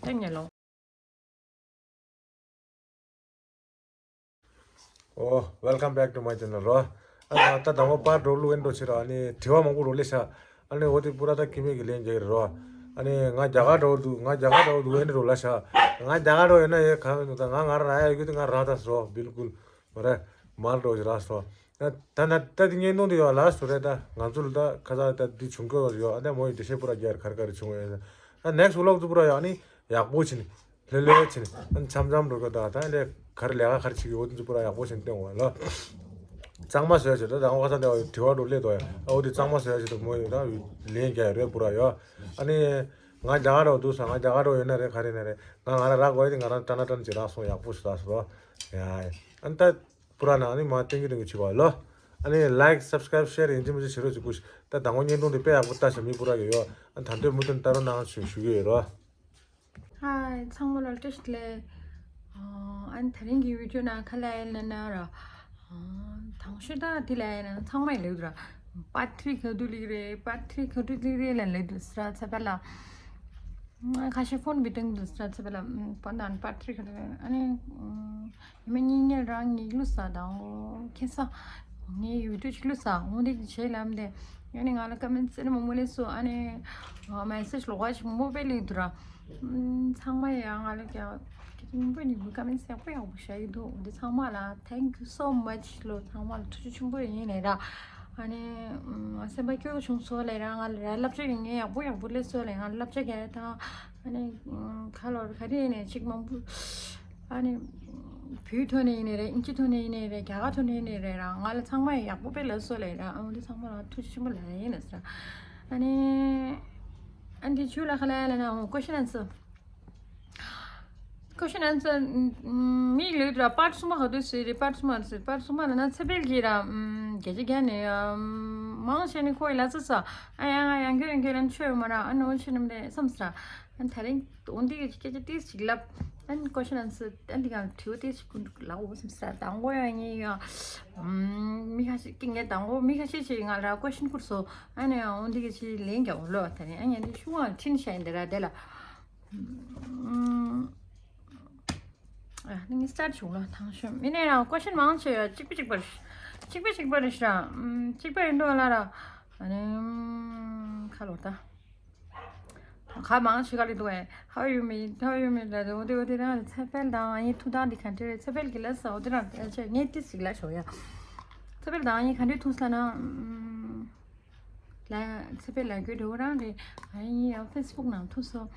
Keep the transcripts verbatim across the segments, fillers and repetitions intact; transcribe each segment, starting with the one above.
ཏེ་ཉེ་ལོ། ཨོ། Welcome back to my channel རོ། ཨ་ད་ད་དང་པོ་པར་འགྲོ་ལུགས་ཨེ་འགྲོ་ཕྱིར་རོ། ཨ་ནི་དྲི་བ་མང་པོ་རོ་ལེ་ཤ། ཨ་ནི་འོ་དེ་པུ་ར་ད་ཁི་མེ་གི་ལན་རྒྱག་རོ། ཨ་ནི་ང་རྒྱ་གར་འགྲོ་འདུག་ང་རྒྱ་གར་འགྲོ་འདུག་ཨེ་འགྲོ་ལ་ཤ། ང་རྒྱ་གར་འགྲོ་ཡོད་ན་ཡོད་ག་མེད་འདུག་ད་ང་ང་ར་ཡ་ཡོད་དུས་ང་ར་ད་སོ་བིལ་ཀུལ། མ་རེད། མར་འགྲོ་ཞིག་རག་སོང་། ད་ད་ན་ད་འདི་བརྙན་ཐུང་འདི་ཡོད་ལ་སུ་རེད། ད་ང་ཚོ་ལ་ད་ཁ་ཚ་ད་འདི་བྱུང་གི་ཡོད། ཨ་ད་མོ་ཡི་འགྲེལ་བཤད་པུ་ར་རྒྱག་གར་གར་བྱུང་ཡོད། ད་next vlog ཚོ་པུ་ར་ཡག་ནི་ཡག་པོ་ཕྱིན། ལྷོད་ལྷོད་ཕྱིན། ཨ་འཆམ་འཆམ་འགྲོ་གི། ད་ད་ལས་གར་ལས་ཀ་གར་བྱེད་ཀྱི་ཡོད་འདི་ཚོ་པུ་ར་ཡག་པོ་ཕྱིན་སྟོན་འོ་ལ། གཙང་མ་བཟོས་ཆེད་ད་ད་ང་ཁ་ཚ་ད་དྲི་བ་འགྲོ་སླེབས་དོ་ཡ། ཨ་འོ་དེ་གཙང་མ་བཟོས་ཆེད་དུ་མོ་ཡི་ད་ལན་རྒྱག་ཡོད་རེད་པུ་ར་ཡོད། ཨ་ནི་ང་རྒྱ་གར་འགྲོ་འདུག་ས། ང་རྒྱ་གར་འགྲོ་ཡོད་ན་རེད་ག་རེ་ན་རེད། ང་ང་ར་རག་དགོས་ཡ་དེ་ང་རང་ཏྲ་ན་ཏྲ་ན་ཅིག་རག་སོང་། ཡག་པོ་ཞིག་རག་སོང་ཡ། ཨ་ནི་ད། པུ་ར་ན་ནི་མ་ཏེང་གི་ཏེང་གི་བྱེད་པ་ལོ། ཨ་ནི་like subscribe share ཡིན་གཅིག་མིན་གཅིག་བྱེད་རོགས་བྱེད་དགོས་ཤིག་ད་དང་པོ་བརྙན་ཐུང་དེ་དཔེ་ཡག་པོ་ལྟ་ཤག་མི་པུ་ར་གི་ཡོད། ཨ་ད་འདོད་མི་འདོད་ལྟ་རོགས་གནང་ཞུ་ཞུ་གི་ཡོད་རོ། ཧའི་ཚང་མ་ལ་བཀྲ་ཤིས་བདེ་ལེགས། ཨ་ནི་ད་རིང་གི་བི་ཌིའོ་ནང་ཁ་ལ་ཡིན་ན་ན་ར། ཨ་དང་ཤོས་ད་དེ་ལ་ཡིན་ན་ཚང་མ་ཡིན་ལེགས་འདུག་ར། པར་ཐི་རི་ག་དུས་ལེགས་རེད། པར་ཐི་རི་ག་དུས་ལེགས་རེད་ལ་ལེགས་འདུག་ས་ར་ཚ་པ་ལ། ཁ་ཤས་ཕོན་བི་ཏང་གི་འདུག་ས་ཚེ་བ་ལ་པ་ནང་པར་ཐི་རི་ཁ་ཐི་ཨ་ནི་ཉི་མ་གཉིས་ངས་རང་ངའི་ལུས་ས་དང་ཁེ་ས་ངའི་ཡུལ་དུ་ཅིག་ལུས་ས་འོང་དེ་ཅིག་བྱེད་ལམ་དེ་ཨ་ནི་ང་ལ་ཀ་མེན་ཙི་ནི་མང་པོ་ལས་སུ་ཨ་ནི་མེ་སེ་ཇི་ལོགས་ཀ་ཅིག་མང་པོ་སྤེལ་ལེ་འདུག་ར། ཚང་མ་ཡང་ང་ལ་ཀྱང་མང་པོ་ཉིན་གུང་ཀ་མེན་ཡག་པོ་ཡག་པོ་བྱ་ཡི་འདུག་འདི་ཚང་མ་ལ་thank you so much ལོ། ཚང་མ་ལ་ཐུགས་རྗེ་ཆེན་པོ་ཡིན་ལེ་ར། ཨ་ནི་སེམས་པ་སྐྱོ་བོ་བྱུང་སོང་ལེ་ར། ང་ལ་ར་བསླབ་བྱ་ཡིན་ངས་ཡག་པོ་ཡག་པོ་ལས་སོ་ལེ། ང་ལ་བསླབ་བྱ་རྒྱག་དང་། ཨ་ནི་ཁ་ལོར་ག་རེ་ནས་ཅིག་མང་པོ། ཨ་ནི་བོད་ཐོག་ནས་ཡིན་ནའི་རེད། ཨིན་ཇི་ཐོག་ནས་ཡིན་ནའི་རེད། རྒྱ་གར་ཐོག་ནས་ཡིན་ནའི་རེད་ར། ང་ལ་ཚང་མ་ཡག་པོ་དཔེ་ལབ་སོ་ལེ་ར། ཨ་འོ་འདི་ཚང་མ་ལ་ཐུགས་རྗེ་ཆེན་པོ་ལབ་ཡིན་ལ་ཟེར། ཨ་ནི་ཨ་འདི་ཆུ་ལ་ཁ་ལ་ལ་ན་ཨོ་ཀོ་ཤན་ཨན་སར། ཀོ་ཤན་ཨན་སར། མིག་ལུས་ར་པར་གསུམ་པ་ག་དུས་སུ་རེད། པར་གསུམ་པ་རེད། པར་གསུམ་པ་ལ་ན་ཚེ་འཕེལ་གྱིས་ར། རྒྱ་ཆེ་རྒྱ་ནས་མང་ཆེ་ནས་ཁོ་ཡི་ལ་ཙི་ས། ཨ་ཡ་ང་ཡང་གྱོད་ཡང་གྱོད་ལན་ཆོད་མ་ར། ཨ་ནོ་ཆེ་ནམ་རེད་བསམ་ས། ཨ་ད་རིང་འོན་ཏེ་གི་སྐད་ཆ་ཏིས་ཅིག་ལབ། ཨ་ནི་ཀོ་ཤན་ཨན་སར་ཨ་འདི་ག་དྲི་བ་ཏིས་ཅིག་ཀུན་ལ་འོ་བསམ་ས། དང་པོ་ཡང་ངས་ཡང་མི་ཁ་ཤས་ཀྱི་ངས་དང་པོ་མི་ཁ་ཤས་ཅིག་ང་ལ་ཀོ་ཤན་བསྐུར་སོ། ཨ་ནི་འོན་ཏེ་གི་ཅིག་ལན་རྒྱག་འོ་ལོ། ད་རིང་ཨ་ངས་འདི་ཤུ་བ་ཁྲིན་ཤ་ཡིན་འདི་ར་དེ་ལ། ཨ་ནི་ངས་སྟར་བྱུང་ལ་ཐང་ཤོམ་མི་ནས་ཡང་ཀོ་ཤན་མང་ཆེ་ཡ་གཅིག་པ་གཅིག་པ་རེད། གཅིག་པ་གཅིག་པ་རེད་ཤ། གཅིག་པ་ཡིན་འགྲོ་ལ་ར། ཨ་ནི་ཁ་ལོ་ད། ཁ་མང་ཆེ་ག་ལི་འདུག་ཨེ། How you mean? How you mean? ལ་འོ་དེ་འོ་དེ་རང་ཚེ་འཕེལ་དང་ཨ་ཡི་ཐུག་སྟངས་འདི་ག་འདྲ་རེད། ཚེ་འཕེལ་གྱི་ལ་ས་འོ་དེ་རང་ཨ་ཆེ་ངས་ཏི་ཞིག་ལ་ཞོག་ཡ། ཚེ་འཕེལ་དང་ཨ་ཡི་ག་འདྲ་ཐུག་ས་ན། ལ་ཚེ་འཕེལ་ལ་རྒྱུ་འགྲོ་རང་རེད། ཨ་ཡི་ཡ་ཕེ་སི་བུག་ནང་ཐུག་སོ།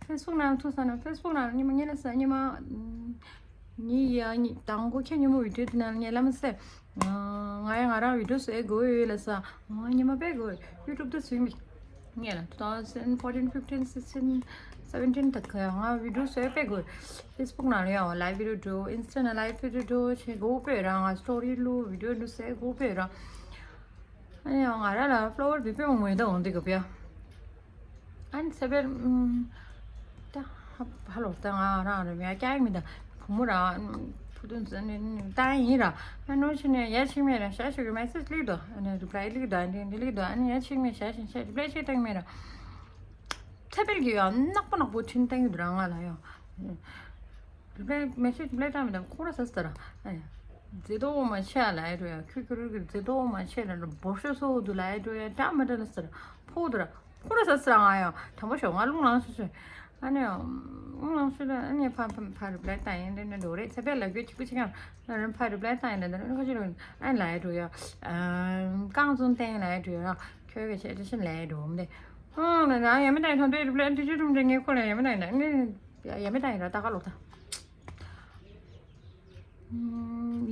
ཕེ་སི་བུག་ནང་ཐུག་ས་ན་ཕེ་སི་བུག་ནང་ཉི་མ་ངས་ལ་ས་ཉི་མ། ཉི་ཡ་ཉི་དང་གོ་ཁྱེད་ཉི་མོ་བི་ཌིའོ་དེ་ནང་ངས་ལ་མ་སེ། ང་ཡ་ང་རང་བི་ཌིའོ་བཟོས་དགོས་ཡོད་ལ་ས། ང་ཉི་མ་དཔེ་དགོས་ཡུ་ཊུབ་དུ་བཟོས་མི། ངས་ལ་two thousand fourteen fifteen sixteen seventeen དག་ག་ང་བི་ཌིའོ་བཟོས་དཔེ་དགོས། ཕེ་སི་བུག་ནང་ལ་ཡང་ལའིབ་བི་ཌིའོ་འགྲོ། ཨིན་སི་ཊ་ན་ལའིབ་བི་ཌིའོ་འགྲོ་བྱེད་དགོས་དཔེ་རང་ང་སི་ཊོ་རི་བླུག་བི་ཌིའོ་འགྲོ་བཟོས་དགོས་དཔེ་རང་། ཨ་ནི་ང་ར་ལ་ཕོ་ལོ་ཝར་བི་པེ་མང་མོ་ཡོད་ད་འོང་དེ་ག་པ་ཡ། ཨ་ནི་ཚེ་འཕེལ་ད་ཧ་ལོ་ད་ང་རང་ར་མེད་ཀྱང་མི་ད་བུ་མོ་ར་བུ་དུ་ད་ཡིན་ར། ཨ་ནོ་ཆེ་ནས་ཡ་ཆིག་མེད་ར་ཞ་ཞུ་གི་མེ་སེ་ཇི་ལིག་དོ། ཨ་ནི་རི་པ་ལའི་ལིག་དོ། ཨ་ནི་འདི་ལིག་དོ། ཨ་ནི་ཡ་ཆིག་མེད་ཞ་ཞིང་ཞ་རི་པ་ལའི་ཆེ་ཏང་མེད་ར། ཚེ་འཕེལ་གྱི་ཡང་ནག་པོ་ནག་པོ་ཁྲིན་ཏང་གི་འདུག་ར་ང་ལ་ཡང་། རི་པ་ལའི་མེ་སེ་ཇི་རི་པ་ལའི་བཏང་མི་དང་ཁོ་ར་ཟ་ཟ་ར། ཨ་ཡ། མཛེས་ཏོག་མ་ཆེ་ལ་ཨེ་འགྲོ་ཡ། ཁྱོད་ཁྱོད་རུ་གི་མཛེས་ཏོག་མ་ཆེ་ལ་འགྲོ་འབོར་ཤོ་སོ་འུ་དུ་ལ་ཨེ་འགྲོ་ཡ། འདྲ་མི་འདྲ་ལ་ཟ་ར་ཕོ་འུ་དུ་ར། ཁོ་ར་ཟ་ཟ་ར་ང་ཡང་དྲང་པོ་ཤོག་ང་རླུང་ལངས་ཤོག་ཤོག་ཨ་ནི་རླུང་ལངས་ཤོག་ཨ་ནི་ཕ་ཕ་ཕ་རི་པ་ལའི་བཏང་ཡིན་འདྲ་འདྲ་འགྲོ་རེད། ཚེ་འཕེལ་ལ་རྒྱུ་གཅིག་པུ་གཅིག་ཡང་ར་ཕ་རི་པ་ལའི་བཏང་ཡིན་འདྲ་འདྲ་ཁ་ཅིག་རུ་ཨ་ནི་ལ་ཨེ་འགྲོ་ཡ། རྐང་བཙུན་བསྟན་ལ་ཨེ་འགྲོ་ཡ། ཁྱོད་ཀྱི་ཆེད་དུ་ཕྱིན་ལ་ཨེ་འགྲོ་འདི། ཨང་ན་ཡ་མི་བཏང་ཡིན་ཐོན་འདྲ་རི་པ་ལའི་འདི་ཅི་རུ་འདྲ་ངས་ཁོ་ལ་ཡ་མི་བཏང་ཡིན་འདྲ་ངས། ཡ་མེ་ད་ཡིན་ར་ད་ག་ལོག་ད།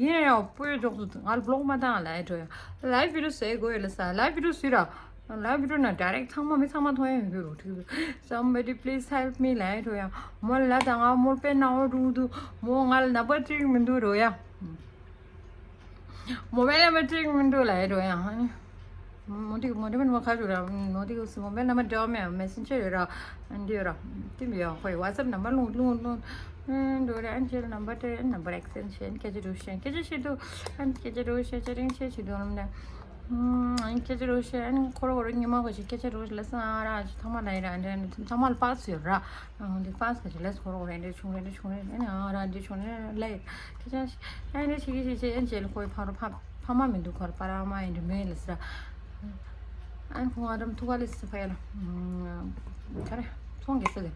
ཡིན་ཡང་སྤོས་འཇོག་ཏུ་ང་ལ་བི་ལོག་མ་བཏང་ལ་ཨེ་འགྲོ་ཡ། ལའིབ་བི་ཌིའོ་བཟོས་དགོས་ཡོད་ལ་ས། ལའིབ་བི་ཌིའོ་བཟོས་ར། ལའིབ་བི་ཌིའོ་ན་ཌའི་རེག་ཚང་མ་མི་ཚང་མ་མཐོང་ཡ་ཡོད་རུ་ཐུག་དུ། Somebody please help me ལ་ཨེ་འགྲོ་ཡ། མོ་ལ་ད་ང་མོ་དཔེ་ནང་འོ་རུ་དུ་མོ་ང་ལ་ནམ་བར་ཅིག་མི་འདུག་རོ་ཡ། མོ་བེལ་ནམ་བར་ཅིག་མི་འདུག་ལ་ཨེ་འགྲོ་ཡ། མོ་དེ་མོ་དེ་མིན་མོ་ཁ་ཞུ་ར། མོ་དེ་གི་མོ་བེལ་ནམ་བར་འདྲ་མེད་མེ་སེན་ཇར་ཡོད་ར། འདི་ཡོད་ར། དེ་མི་ཡོད་ཁོའི་ཝ་ཊི་སེབ་ནམ་བར་ལུང་ལུང་ལུང་འགྲོ་ར། ཨན་ཇེལ་ནམ་བར་དེ་ནམ་བར་ཨེག་སི་ཅེན་ཇི་བྱེད། སྐད་ཆ་འགྲོ་ཤེས་སྐད་ཆ་བཤད་དུ་ཨན་སྐད་ཆ་འགྲོ་ཤེས་ཅེ་རིང་ཆེ་བྱེད་དུ་ལམ་ནས། ཨང་སྐད་ཆ་རོ་ཤེ་ཨ་ནི་ཁོ་རོ་ཁོ་རོ་ཉི་མ་གོ་ཤེ་སྐད་ཆ་རོ་ཤེ་ལ་སང་ཨ་ར་ཨ་ཅི་ཐ་མ་ལ་ཡི་ར་ཨ་འདྲ་ཨ་འདྲ་ཐ་མ་ལ་པཱ་སི་ཡོད་ར། ཨང་འདི་པཱ་སི་ག་ཅི་ལས་ཁོ་རོ་ཁོ་རོ་ཨ་འདྲ་བྱུང་རེ་ཨ་འདྲ་བྱུང་རེ་ཨ་ནི་ཨ་ར་ཨ་འདྲ་བྱུང་རེ་ལ་ཡི་སྐད་ཆ་ཤེ་ཨ་འདྲ་ཤེ་གི་ཤེ་ཤེ་ཨ་འཇལ་ཁོའི་ཕ་རོ་ཕ་ཕ་མ་མི་འདུག་ཁོ་རོ་པ་ར་མ་ཡི་འདྲ་མེད་ལ་སི་ར། ཨ་ནི་ཁོང་ཨ་རམ་ཐུག་ག་ལ་སི་ཕ་ཡ་ལ་ག་རེ་ཚོང་རྒྱག་ས་དེ།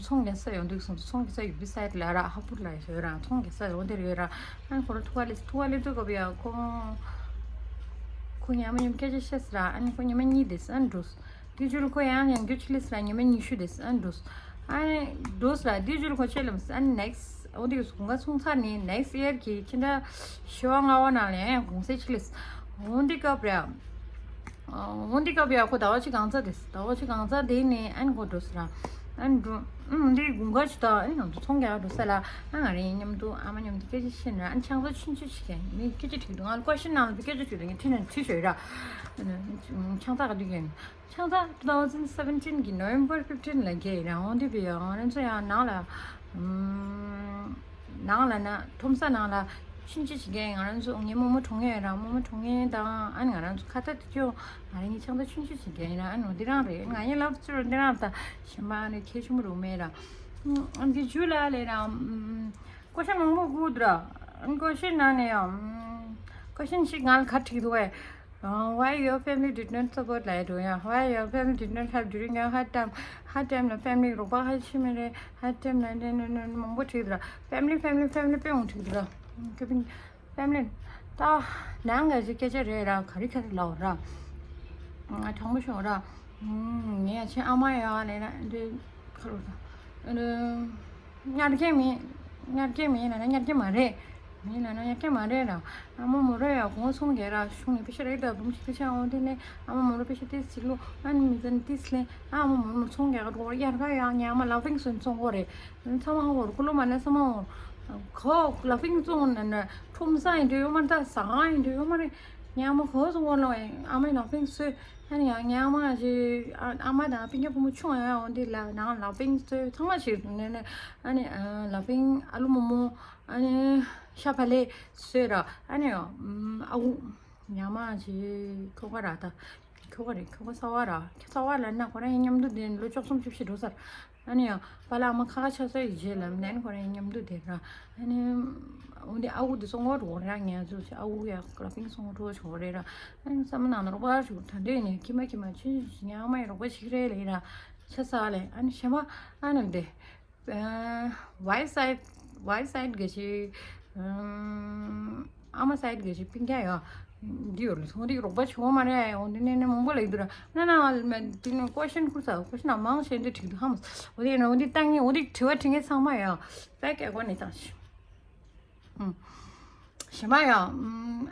ཚོང་རྒྱག་ས་ཡོང་དུས་སོང་ཚོང་རྒྱག་ས་ཡོད་པི་སའི་ལ་ར་ཧ་པུར་ལ་ཡོད་ར་ཚོང་རྒྱག་ས་ཡོང་དེར་ཡོད་ར། ཨ་ཁོ་རང་ཐུག་ག་ལེ་ཐུག་ག་ལེ་ཐུག་ག་བ་ཡ་ཁོ་ཁོ་ཉི་མ་ཉི་མ་སྐད་ཆ་བཤད་སི་ར། ཨ་ནི་ཁོ་ཉི་མ་གཉིས་དེ་སི་ཨ་ནི་འགྲོ་སི་དེ་ཇུ་ལ་ཁོ་ཡང་ཡང་རྒྱུ་ཆི་ལེ་སི་ར་ཉི་མ་ཉི་ཤུ་དེ་སི་ཨ་ནི་འགྲོ་སི་ཨ་ནི་འགྲོ་སི་ར་དེ་ཇུ་ལ་ཁོ་ཆེ་ལམ་སི་ཨ་ནི་ནེག་སི་འོ་དེ་གི་སུ་གུང་ག་སོང་ཚར་ནི་ནེག་སི་ཡར་གི་ཕྱི་ཟླ་བཞི་པ་ལྔ་པ་ནང་ལ་ཡང་ཡང་གུང་སེ་ཆི་ལེ་སི་འོ་དེ་སྐབས་ར། འོ་འདི་སྐབས་ཡ་ཁོ་ཟླ་བ་གཅིག་གང་ཚ་དེ་ཟླ་བ་གཅིག་གང་ཚ་དེ་ནས་ཨན་ཁོ་འགྲོ་ས་ར། ཨན་འགྲོ་ཨུམ་འདི་དགུན་ཁ་ཆུ་ད་ཨན་ང་ཚོ་ཚོང་རྒྱག་འགྲོ་ས་ལ་ཨ་ང་རེ་མཉམ་དུ་ཨ་མ་མཉམ་དུ་སྐད་ཆ་བཤད་ན་ཨན་ཆང་ཚ་ཆུན་ཆུ་ཞིག་གན་མི་སྐད་ཆ་དྲིས་འདུག་ང་ལ་ཀོ་ཤན་ནང་ལ་སྐད་ཆ་དྲིས་འདུག་ངས་དྲིས་ན་དྲིས་ཤོད་ར། ཆང་ཚ་ག་དུས་གན་ཆང་ཚ་two thousand seventeen གི་November fifteen ལ་གས་ར་འོ་འདི་བི་ཡ་ང་རང་ཚོ་ཡང་ནང་ལ་ཨུམ། ནང་ལ་ན་ཁྲོམ་ས་ནང་ལ་ཆུན་ཆུ་ཞིག་གས་ང་རང་ཚོ་ངའི་རྨོ་མོ་གྲོངས་ཡས་ར་རྨོ་མོ་གྲོངས་ཡས་དང་ཨ་ནི་ང་རང་ཚོ་ཁ་ཏ་དེ་ཁྱོད་ང་རང་གི་ཆང་ཚ་ཆུན་ཆུ་ཞིག་གས་ཡིན་ར་ཨ་ནི་འདི་རང་རེད་ང་ཡིན་ལབ་ཚུལ་འདི་རང་ད་གཞན་པ་ཨ་ནི་ཁྱེད་ཆུང་མོ་རུ་མེད་ར། ཨ་འདི་ཇུ་ལ་ལས་ར་ཀོ་ཤ་མང་པོ་དགོས་འདུག་ར། ཀོ་ཤ་ནང་ནས་ཡང་ཀོ་ཤ་ཞིག་ང་ལ་ག་དྲིས་འདུག་བས། Why your family did not support ལ་ཡ་འགྲོ་ཡ། Why your family did not help during your hard time? Hard time ལ་family རོགས་པ་ཧ་ཤི་མི་རེད། Hard time ལ་ནི་ནི་ནི་མང་པོ་བྲིས་དུས་ལ་family family family དཔེ་འོང་བྲིས་དུས་ལ་ཁེ་ཕིན་family ད་ནང་ག་ཅིག་སྐད་ཆ་རེད་ར་ག་རེ་ག་རེ་ལབ་ར་དྲང་པོ་ཤོད་ར། ངས་ཡ་ཆེ་ཨ་མ་ཡ་ལས་ན་འདི་ཁ་ལོ་ད། ཉར་གྱི་མིན། ཉར་གྱི་མིན་ལ་ན་ཉར་གྱི་མ་རེད། མིན་ལ་ན་ཉར་གྱི་མ་རེད་ར། ཨ་མ་མོ་རོ་ཡ་གོང་སོང་གས་ར་ཤུང་ནས་པེ་ཤ་རེད་ད་བུམ་ཤི་པེ་ཤ་འོང་དེ་ནས་ཨ་མ་མོ་རོ་པེ་ཤ་ཏིས་ཅིག་ལོ་ཨ་ནི་མི་ཚན་ཏིས་ལེ་ཨ་མ་མོ་རོ་སོང་གས་ར་གོ་ཡར་ག་ཡ་ཉ་མ་ལ་ཕིང་སོན་སོང་གོ་རེད། ཚ་མ་ཧོར་ཀུ་ལོ་མ་ནས་ས་མ་ཧོར་ཁོ་ལ་ཕིང་སོང་ན་ན་ཁྲོམ་ས་ཡིན་འདྲ་ཡོད་མ་རེད་ད་ཟ་ཁང་ཡིན་འདྲ་ཡོད་མ་རེད། ཉ་མ་ཁོ་སོང་གོ་ལོ་ཨ་མ་ལ་ཕིང་སོས། ཨ་ནི་ཡང་ངའི་ཨ་མ་ཞེས་ཨ་ཨ་མ་དང་སྤུན་ཀྱག་བུ་མོ་ཆུང་ཡང་ཡང་འདི་ལ་ནང་ལ་པིང་བཟོས་ཚང་མ་ཞིག་ནས་ནས་ཨ་ནི་ལ་པིང་ཨ་ལུ་མོ་མོ་ཨ་ནི་ཤ་ཕ་ལེ་བཟོས་ར་ཨ་ནི་ཨ་ཁུ་ཉ་མ་ཞེས་ཁོ་ག་ར་ད་ཁོ་ག་རེད་ཁོ་ག་གསར་བ་ར་གསར་བ་ལ་ན་ཁོ་རང་ཡང་མཉམ་དུ་དེ་ལོ་བཅུ་གསུམ་བཅུ་བཞི་འགྲོ་ཚར། ཨ་ནི་ཡང་པཱ་ལགས་ཨ་མ་ཁ་ཁ་ཆགས་ས་ཡི་རྗེས་ལ་ནན་ཁོ་རང་མཉམ་དུ་དེ་ར། ཨ་ནི་འོ་འདི་ཨ་ཁུ་འདི་སོང་ངོ་འགྲོ་ར་ངས་ཚོ་ཨ་ཁུ་ཡ་ལ་པིང་སོང་འགྲོ་ཆོག་རེད་ར། ཨ་ནི་བསམ་ནང་ནོར་བ་ཞུ་ད་འདྲེ་ནས་ཁྱི་མ་ཁྱི་མ་ཆུ་ཉ་མ་ཡི་རོགས་པ་ཞིག་རེད་ལེ་ར། ཆ་ས་ལེ་ཨ་ནི་ཞེ་མ་ཨ་ནི་འདི། ཝའི་སའིད་ཝའི་སའིད་གི་ཞིག་ཨ་མ་སའིད་གི་ཞིག་སྤུན་ཀྱག་ཡོད། འདི་ཡོད་ལ་ཚོང་འདི་རོགས་པ་བྱེད་འོ་མ་རེད་ཨོ་འདི་ནས་ནས་མང་པོ་ལ་ཡི་འདུག་ར། ན་ན་ང་ལ་མེད་འདི་ནས་ཀོ་ཤན་ཁུར་ས་ཀོ་ཤན་མང་ཤེས་འདི་དྲིག་འདུག་ཧམ། འོ་དེ་ནས་འོ་འདི་བཏང་ངེས་འོ་འདི་དྲི་བ་དྲི་ངེས་ཚང་མ་ཡོད། ཕེག་ཨེ་ཀོན་ནས་བཏང་ཞིག་ཞེ་མ་ཡང་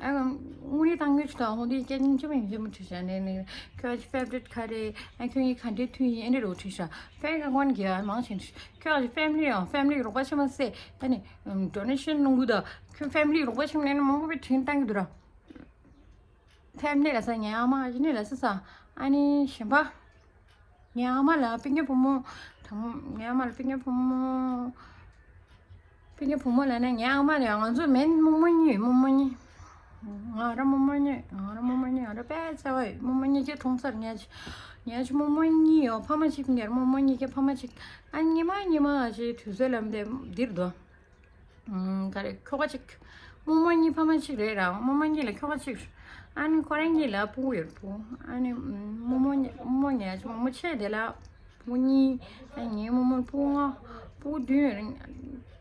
ཨ་དངུལ་རིགས་བཏང་ངེས་ཆུ་དང་འོ་འདི་སྐད་ཉིན་ཆུ་མིན་ཆུ་མི་ཁྲིད་ཤག་ནས་ནས་ཁྱོད་ཀྱི་ཕེབ་རིཊ་ག་རེ་ཨ་ཁྱོད་ཀྱི་ག་འདྲའི་མཐུན་ཡིན་ཨེ་འདྲ་རོ་དྲིས་ཤག་ཕེག་ཨེ་ཀོན་གི་ཡ་མང་ཤེས་དྲིས་ཁྱོད་ཀྱི་ཕེ་མི་ལི་ཡང་ཕེ་མི་ལི་རོགས་པ་ཆེ་མ་སེ་ཨ་ནི་ཌོ་ནེ་ཤན་གནང་གི་ད་ཁྱོད་ཕེ་མི་ལི་རོགས་པ་ཆེ་མ་ནས་ནི་མང་པོ་བའི་དྲིན་བཏང་གི་འདུག་ར། ཕེ་མི་ལི་ལ་ས་ངའི་ཨ་མ་ཨ་ཅི་ནི་ལ་ས་ས་ཨ་ནི་གཞན་པ། ངའི་ཨ་མ་ལ་སྤུན་ཀྱག་བུ་མོ་དང་ངའི་ཨ་མ་ལ་སྤུན་ཀྱག་བུ་མོ། སྤུན་ཀྱག་བུ་མོ་ལ་ནི་ངའི་ཨ་མ་ལ་ང་ཚོ་མེད་རྨོ་མོ་གཉིས་རྨོ་མོ་གཉིས། ང་རང་རྨོ་མོ་གཉིས་ང་རང་རྨོ་མོ་གཉིས་ང་རང་དཔེ་བྱ་བ་ཡོད་རྨོ་མོ་གཉིས་ཀྱི་གྲོངས་ཚར་ངས་ཅི། ངས་ཅི་རྨོ་མོ་གཉིས་ཡོད་ཕ་མ་གཅིག་སྤུན་ཀྱག་རྨོ་མོ་གཉིས་ཀྱི་ཕ་མ་གཅིག་ཨ་ཉི་མ་ཉི་མ་ཅི་དུས་ཚོད་ལམ་དེ་འདིར་འདུག་ག་རེ་ཁྱོ་ག་གཅིག་རྨོ་མོ་གཉིས་ཕ་མ་གཅིག་རེད་ར། རྨོ་མོ་གཉིས་ལ་ཁྱོ་ག་གཅིག་ཨ་ནི་ཁོ་རང་གཉིས་ལ་སྤུ་གུ་ཡོད་སྤུ་གུ། ཨ་ནི་རྨོ་མོ་གཉིས་རྨོ་མོ་གཉིས་ཨ་ཅག་རྨོ་མོ་ཆེ་དེ་ལ་སྤུ་གུ་གཉིས། ཨ་ངའི་རྨོ་མོ་སྤུ་གུ་ལྔ་སྤུ་གུ་བདུན་ཡོད་རེད།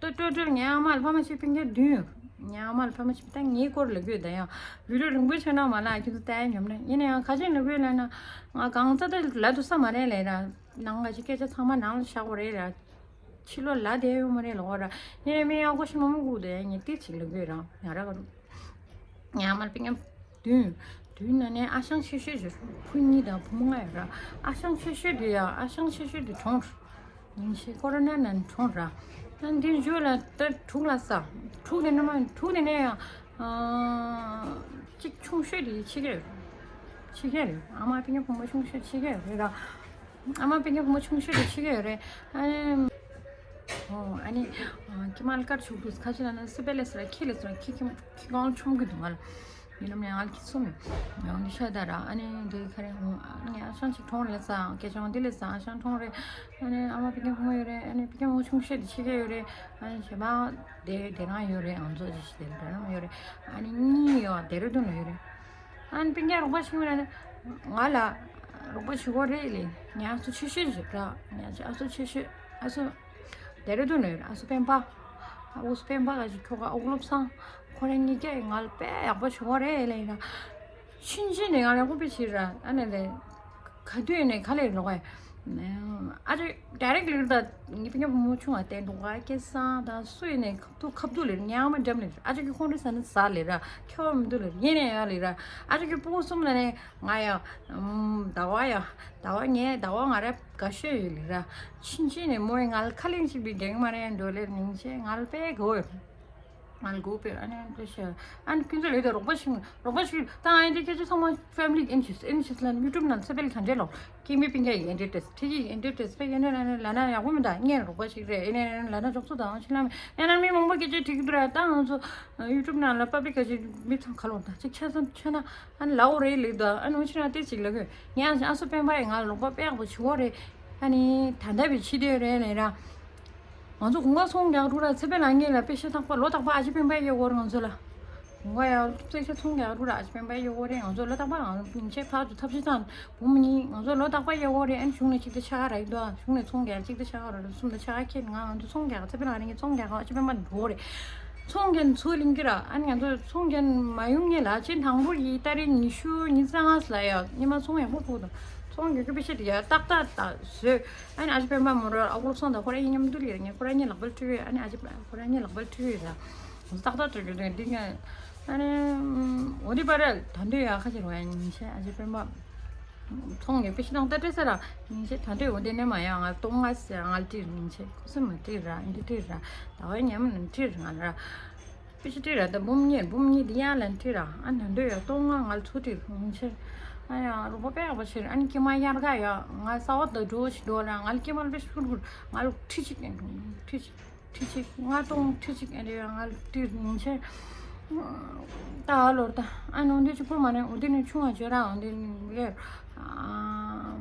ཏོ་ཏོ་ཏོ་ངའི་ཨ་མ་ལ་ཕ་མ་གཅིག་སྤུན་ཀྱག་བདུན་ཡོད། ངའི་ཨ་མ་ལ་ཕ་མ་གཅིག་ད་ངའི་སྐོར་ལ་གོས་ད་ཡང་བི་ཌིའོ་རིང་པོ་བྱས་ན་མ་ལ་ཁྱེད་ཚོ་ལྟ་ཡ་ཉོབ་ན་ཡིན་ན་ཡང་ག་ཅིག་ལ་གོས་ལ་ན་ང་གང་ཚ་ད་ལ་དུ་ས་མ་རེད་ལས་ར། ནང་ག་ཅིག་སྐད་ཆ་ཚང་མ་ནང་ལ་བཞག་པ་རེད་ར། ཕྱི་ལོགས་ལ་བསྡད་ཡོད་མ་རེད་ལོ་ར། ངས་མི་ཡག་པོ་ཞིག་མ་མོ་སྒུག་བསྡད་ངས་ཏི་ཅིག་ལ་དགོས་རང་ང་ར་ག་རུ། ངའི་ཨ་མར་སྤུན་ཀྱག་བདུན། བདུན་ན་ནས་ཨ་ཞང་ཆེ་ཤོས་ཀྱི་བུ་གཉིས་དང་བུ་མོ་ལྔ་ཡོད་ར། ཨ་ཞང་ཆེ་ཤོས་དེ་ཡང་ཨ་ཞང་ཆེ་ཤོས་དེ་གྲོངས། ཉིན་ཤས་ཀོ་རོ་ན་ནང་གྲོངས་ར། ཨ་འདི་མཇུག་ལ་ད་དྲུག་ལ་ས། དྲུག་དེ་ནས་མ་དྲུག་དེ་ནས་ཡང་། གཅིག་ཆུང་ཤོས་དེ་ཕྱི་རྒྱལ་རེད། ཕྱི་རྒྱལ་རེད་ཨ་མ་སྤུན་ཀྱག་བུ་མོ་ཆུང་ཤོས་ཕྱི་རྒྱལ་རེད་ར། ཨ་མ་སྤུན་ཀྱག་བུ་མོ་ཆུང་ཤོས་དེ་ཕྱི་རྒྱལ་རེད། ཨ་ནི། ཨོ་ཨ་ནི། ཁྱི་མ་ལ་དཀར་ཆུང་དུས་ཁ་ཆེ་ལ་ན་སི་པེ་ལེ་སི་ར་ཁྱི་ལེ་སི་ར་ཁྱི་ཁྱི་ཁྱི་གང་ཆུང་གི་འདུག་ང་ལ། ཡུལ་ལམ་ནས་ང་ལ་ཁྱི་སུ་མེད། ཡང་འདི་ཤ་ད་ར་ཨ་ནི་འདི་ཁ་རེ་ཧུང་ཨ་ནི་ཨ་ཤང་ཅིག་གྲོངས་རེད་ས་སྐད་ཆ་འདི་ལས་ས་ཨ་ཤང་གྲོངས་རེད། ཨ་ནི་ཨ་མ་པི་ཀན་ཕུ་མོ་ཡོད་རེད། ཨ་ནི་པི་ཀན་ཕུ་མོ་ཆུང་ཤོས་དེ་ཕྱི་རྒྱལ་ཡོད་རེད། ཨ་ནི་བྱེད་མ་དེ་དེ་རང་ཡོད་རེད། ང་ཚོ་ཅི་ཞིག་དེ་རང་ཡོད་རེད། ཨ་ནི་གཉིས་ཡོད་དེ་རུ་དུ་ནས་ཡོད་རེད། ཨ་ནི་པི་ཀན་རོགས་པ་བྱེད་ཀྱི་མེད་ན་ང་ལ་རོགས་པ་བྱེད་དགོས་རེད་ལེ། ངའི་ཨ་སུ་ཆེ་ཤོས་ཅིག་ར་ངའི་ཨ་སུ་ཆེ་ཤོས་ཨ་སུ། དེ་རེད་འདུག་ནོ་ཡོད་ཨ་སུ་སྤེན་པ། ཨ་སུ་སྤེན་པ་ག་ཅིག་ཁྱོ་ག་ཨུ་ལོབ་སང་། ཁོ་རང་གཉིས་ཀས་ང་ལ་དཔེ་ཡག་པོ་བྱུང་བ་རེད་ལབ་ཡིན་ན། ཕྱིན་ཆད་ནས་ང་ལ་ཧུ་པེ་བྱེད་ར་ཨ་ནི་ལས། ག་དུས་ནས་ག་ལས་ལོག་ག་ཨ་ཅོ་direct ལིར་ད་ངའི་པི་ཉ་བུ་མོ་ཆུང་བ་བསྟན་འདུག་ག་སྐལ་བཟང་དང་སུ་ཡིན་ནས་ཁབ་ཏུ་ཁབ་ཏུ་ལིར་ཉག་མ་འགྲམ་ལིར་ཨ་ཅོ་གི་ཁོང་ཁྲི་ས་ནི་ཟ་ལིར་ཁྱོ་བ་མི་འདུག་ལིར་ཡིན་ནས་ཡ་ལིར་ཨ་ཅོ་གི་སྤུ་གུ་གསུམ་ལ་ནས། ང་ཡ། ཨམ། ཟླ་བ་ཡ། ཟླ་བ་ངས་ཟླ་བ་ང་ར་དགའ་ཤོས་ཡོད་ལེ་ར། ཕྱིན་ཆད་ནས་མོ་ཡི་ང་ལ་ཁ་ལེན་ཞིག་པའི་འགྲེང་མ་རེད་འགྲོ་ལེ་ཉིན་ཆད་ང་ལ་དཔེ་དགོས། ང་ལ་དགོས་པས་ཨ་ནི་དཔེ་ཤ། ཨ་ནི་ཁྱོད་ཚོ་ལས་དེ་རོགས་པ་ཞིག་རོགས་པ་ཞིག་ད་ཨ་ནི་སྐད་ཆ་ཚང་མ་family interest interest ལ་YouTube ནང་ཚེ་འཕེལ་ག་འདྲས་ལོག་ཀིང་མི་པིང་ག་ཡི་interest ཁྱེད་ཀྱི་interest ཕ་ཡ་ནི་ལ་ནི་ལ་ན་ཡག་པོ་མི་འདུག་ངས་རོགས་པ་ཞིག་རེད་ཨེ་ནི་ལ་ན་ཅོག་ཚོ་དང་ཕྱི་ལམ་ཡང་ན་མི་མང་པོ་སྐད་ཆ་དྲིས་ཀྱི་འདུག་ར། ད་ང་ཚོ་YouTube ནང་ལ་public ག་ཅིག་མི་ཚང་ག་ལོག་ད་ཅིག་ཆ་ཚང་ཆ་ན། ཨ་ནི་ལའོ་རེད་ལེགས་ད་ཨ་ནི་འོ་ཕྱིར་ན་ཏེ་ཅིག་ལ་གོ་ངས་ཨ་སུ་སྤེན་པ་ཡི་ང་ལ་ལོག་པ་དཔེ་ཡག་པོ་བྱེད་འོ་རེད། ཨ་ནི་ད་ལྟ་བའི་ཕྱི་དེ་རེད་ལེ་ར། ང་ཚོ་གུང་ཁ་ཚོང་རྒྱག་འགྲོ་ར་ཚེ་འཕེལ་ལགས་ངེད་ལ་དཔེ་ཤ་ཐག་པ་ལོ་རྟག་པ་ཨ་ཅེ་སྤེན་པ་ཡི་འོ་རེད་ང་ཚོ་ལ། གུང་ག་ཡང་བཙན་ཤ་ཚོང་རྒྱག་འགྲོ་ར་ཨ་ཅེ་སྤེན་པ་ཡི་འོ་རེད་ང་ཚོ་ལོ་རྟག་པ་ང་ཚོ་ཉིན་ཤས་ཕར་ཚུར་ཐབས་ཤེས་བཏང་བུ་མོ་གཉིས་ང་ཚོ་ལོ་རྟག་པ་ཡི་འོ་རེད། ཨ་ནི་གཞུང་ནས་གཅིག་ཏུ་ཆ་ག་ར་ཡི་འདུག་གཞུང་ནས་ཚོང་རྒྱག་གཅིག་ཏུ་ཆ་ག་ར་གསུམ་དུ་ཆ་ག་ཁྱེད་ང་ང་ཚོ་ཚོང་རྒྱག་ཚེ་འཕེལ་ལགས་ངེད་ཚོང་རྒྱག་ཨ་ཅེ་སྤེན་པ་འགྲོ་རེད། ཚོང་རྒྱག་ཚུར་ལིང་གི་ར། ཨ་ནི་ང་ཚོ་ཚོང་རྒྱག་མ་ཡོང་ངེད་ལ་ཅེ་དང་པོ་ཡི་ཏ་རིག་ཉི་ཤུ་ཉི་ཤུ་རྩ་ལྔ་ལ་ཡ་ཉི་མ་ཚོང་ཡག་པོ་ཕུག་དང་ཚོང་རྒྱག་གི་པེ་ཤ་དེ་ཡ་ཏག་ཏག་ཏག་བཟོས། ཨ་ནི་ཨ་ཅེ་སྤེན་པ་མོ་ར་ཨ་ཁུ་བློ་བཟང་དང་ཁོ་ར་གཉིས་མཉམ་དུ་ལ་ཡ་ངས་ཁོ་ར་གཉིས་ལག་པ་ལ་ཁྲིད་ཡོད། ཨ་ནི་ཨ་ཅེ་ཁོ་ར་གཉིས་ལག་པ་ལ་ཁྲིད་ཡོད་ད། ཏག་ཏག་ཏག་ཏག་འདི་ང་ཨ་ནི་འོ་འདི་པ་ར་ད་འདོད་ཡ་ཁ་ཅིག་རོ་ཡ་ཉིན་ཤས་ཨ་ཅེ་སྤེན་པ། ཚོང་གི་པེ་ཤ་དང་ཏ་ཏྲེ་ས་ར་ཉིན་ཤས་ད་འདོད་འོ་འདི་ནས་མ་ཡ་ང་སྟོང་ང་ཟེར་ང་ལ་ཏིར་ཉིན་ཤས་ཁུ་སིམ་མ་ཏིར་ར་འདི་ཏིར་ར་ད་བ་ཉམས་ལ་ཏིར་ང་ལ་ར། པེ་ཤ་ཏིར་ར་ད་འབུམ་གཉིས་འབུམ་གཉིས་འདི་ཡ་ལ་ཏིར་ར་ཨ་ན་འདོད་ཡ་སྟོང་ང་ང་ལ་ཚུར་ཏིར་ཉིན་ཤས། ཨ་ཡ་རོགས་པ་དཔེ་ཡག་པོ་བྱེད་ཨ་ནི་ཀྱེ་མ་དབྱར་ཁ་ཡ་ང་ས་བ་ད་འགྲོ་ཞིག་འགྲོ་ར་ང་ལ་ཀྱེ་མ་ལ་པེ་ཤ་ཁུར་ཁུར་ང་ལ་ཁྲི་གཅིག་ཁྲི་གཅིག་ཁྲི་གཅིག་ང་སྟོང་ཁྲི་གཅིག་ཨེ་འདྲ་ཡང་ང་ལ་ཏིར་ཉིན་ཆེ། ད་ལོར་ད་ཨ་ནི་འོ་འདི་གཅིག་པོ་མ་ནས་འོ་འདི་ནི་ཆུང་བ་བརྗོད་ར་འོ་འདི་ནི་ལེར། ཨ་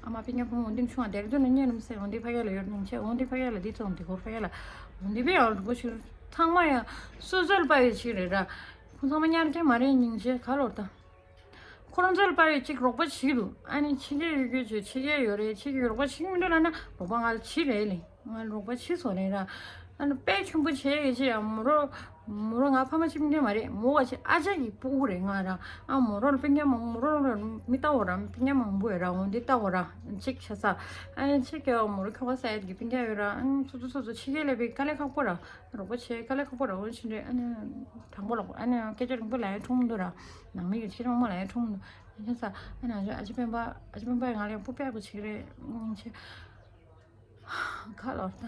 མ་པི་ཉ་ཕུང་འོ་འདི་ནི་ཆུང་བ་དེར་འདོན་ན་ཉེ་རུམ་སེ་འོ་འདི་ཕ་ག་ལ་ཡོད་ཉིན་ཆེ་འོ་འདི་ཕ་ག་ལ་འདི་ཚོ་འདི་གོར་ཕ་ག་ལ་འོ་འདི་པས་ཡང་ལུག་པོ་ཞིག་ཚང་མ་ཡང་སོ་སོར་པ་ཡོད་ཞིག་རེད་ར། ཁོང་ཚང་མ་ཉར་མཁན་མ་རེད་ཉིན་ཆེ་ག་ལོར་ད། ཁོ་རང་ཚོ་ལ་དཔའ་བའི་གཅིག་རོགས་པ་བྱེད་ཀྱི་འདུག་ཨ་ནི་ཕྱི་རྒྱལ་ཡོད་རྒྱུ་བྱོས་ཕྱི་རྒྱལ་ཡོད་རེད་ཕྱི་རྒྱལ་རོགས་པ་བྱེད་ཀྱི་མི་འདུག་ལབ་ན་རོགས་པ་ང་ལ་བྱེད་རེད་ལེ། ང་ལ་རོགས་པ་བྱེད་སོང་རེད་ར། ཨ་ནི་དཔེ་ཆེན་པོ་བྱེད་ཡོད་ཅེ་ཡང་མོ་རོ། མོ་རོ་ང་ཕ་མ་གཅིག་མིན་མ་རེད་མོ་བ་ཆེ་ཨ་ཅག་གི་སྤུ་གུ་རེད་ང་ར། ཨ་མོ་རོ་ལ་སྤུན་ཀྱག་མང་མོ་རོ་ལ་མི་ལྟ་བོ་ར་སྤུན་ཀྱག་མང་པོ་ཡོད་ར་འོ་འདི་ལྟ་བོ་ར་གཅིག་ཆ་ས། ཨ་ནི་ཕྱི་རྒྱལ་བ་མོ་རོ་ཁྱོ་ག་ས་ཡ་གི་སྤུན་ཀྱག་ཡོད་ར་ཨ་ནི་སོ་སོ་སོ་སོ་ཕྱི་རྒྱལ་ལ་བའི་དཀའ་ལས་ཁག་པོ་ར། རོགས་པ་བྱེད་དཀའ་ལས་ཁག་པོ་ར་འོ་ཕྱི་འདྲེ་ཨ་ནི། དང་པོ་ལ་ཨ་ནི་སྐད་ཆ་རིང་པོ་ལ་ཡ་འཁྲུངས་མི་འདུག་ར། ནང་མི་གི་ཆེ་ཆུང་མ་ལ་ཡ་འཁྲུངས་མི་འདུག་ཨ་ནི་ས་ཨ་ནི་ཨ་ཅེ་ཨ་ཅེ་སྤེན་པ་ཨ་ཅེ་སྤེན་པ་ང་ལ་ཡ་སྤུ་པད་པོ་བྱེད་ཀྱི་རེད་སྙིང་རྗེ། ཁ་ལོར་ད།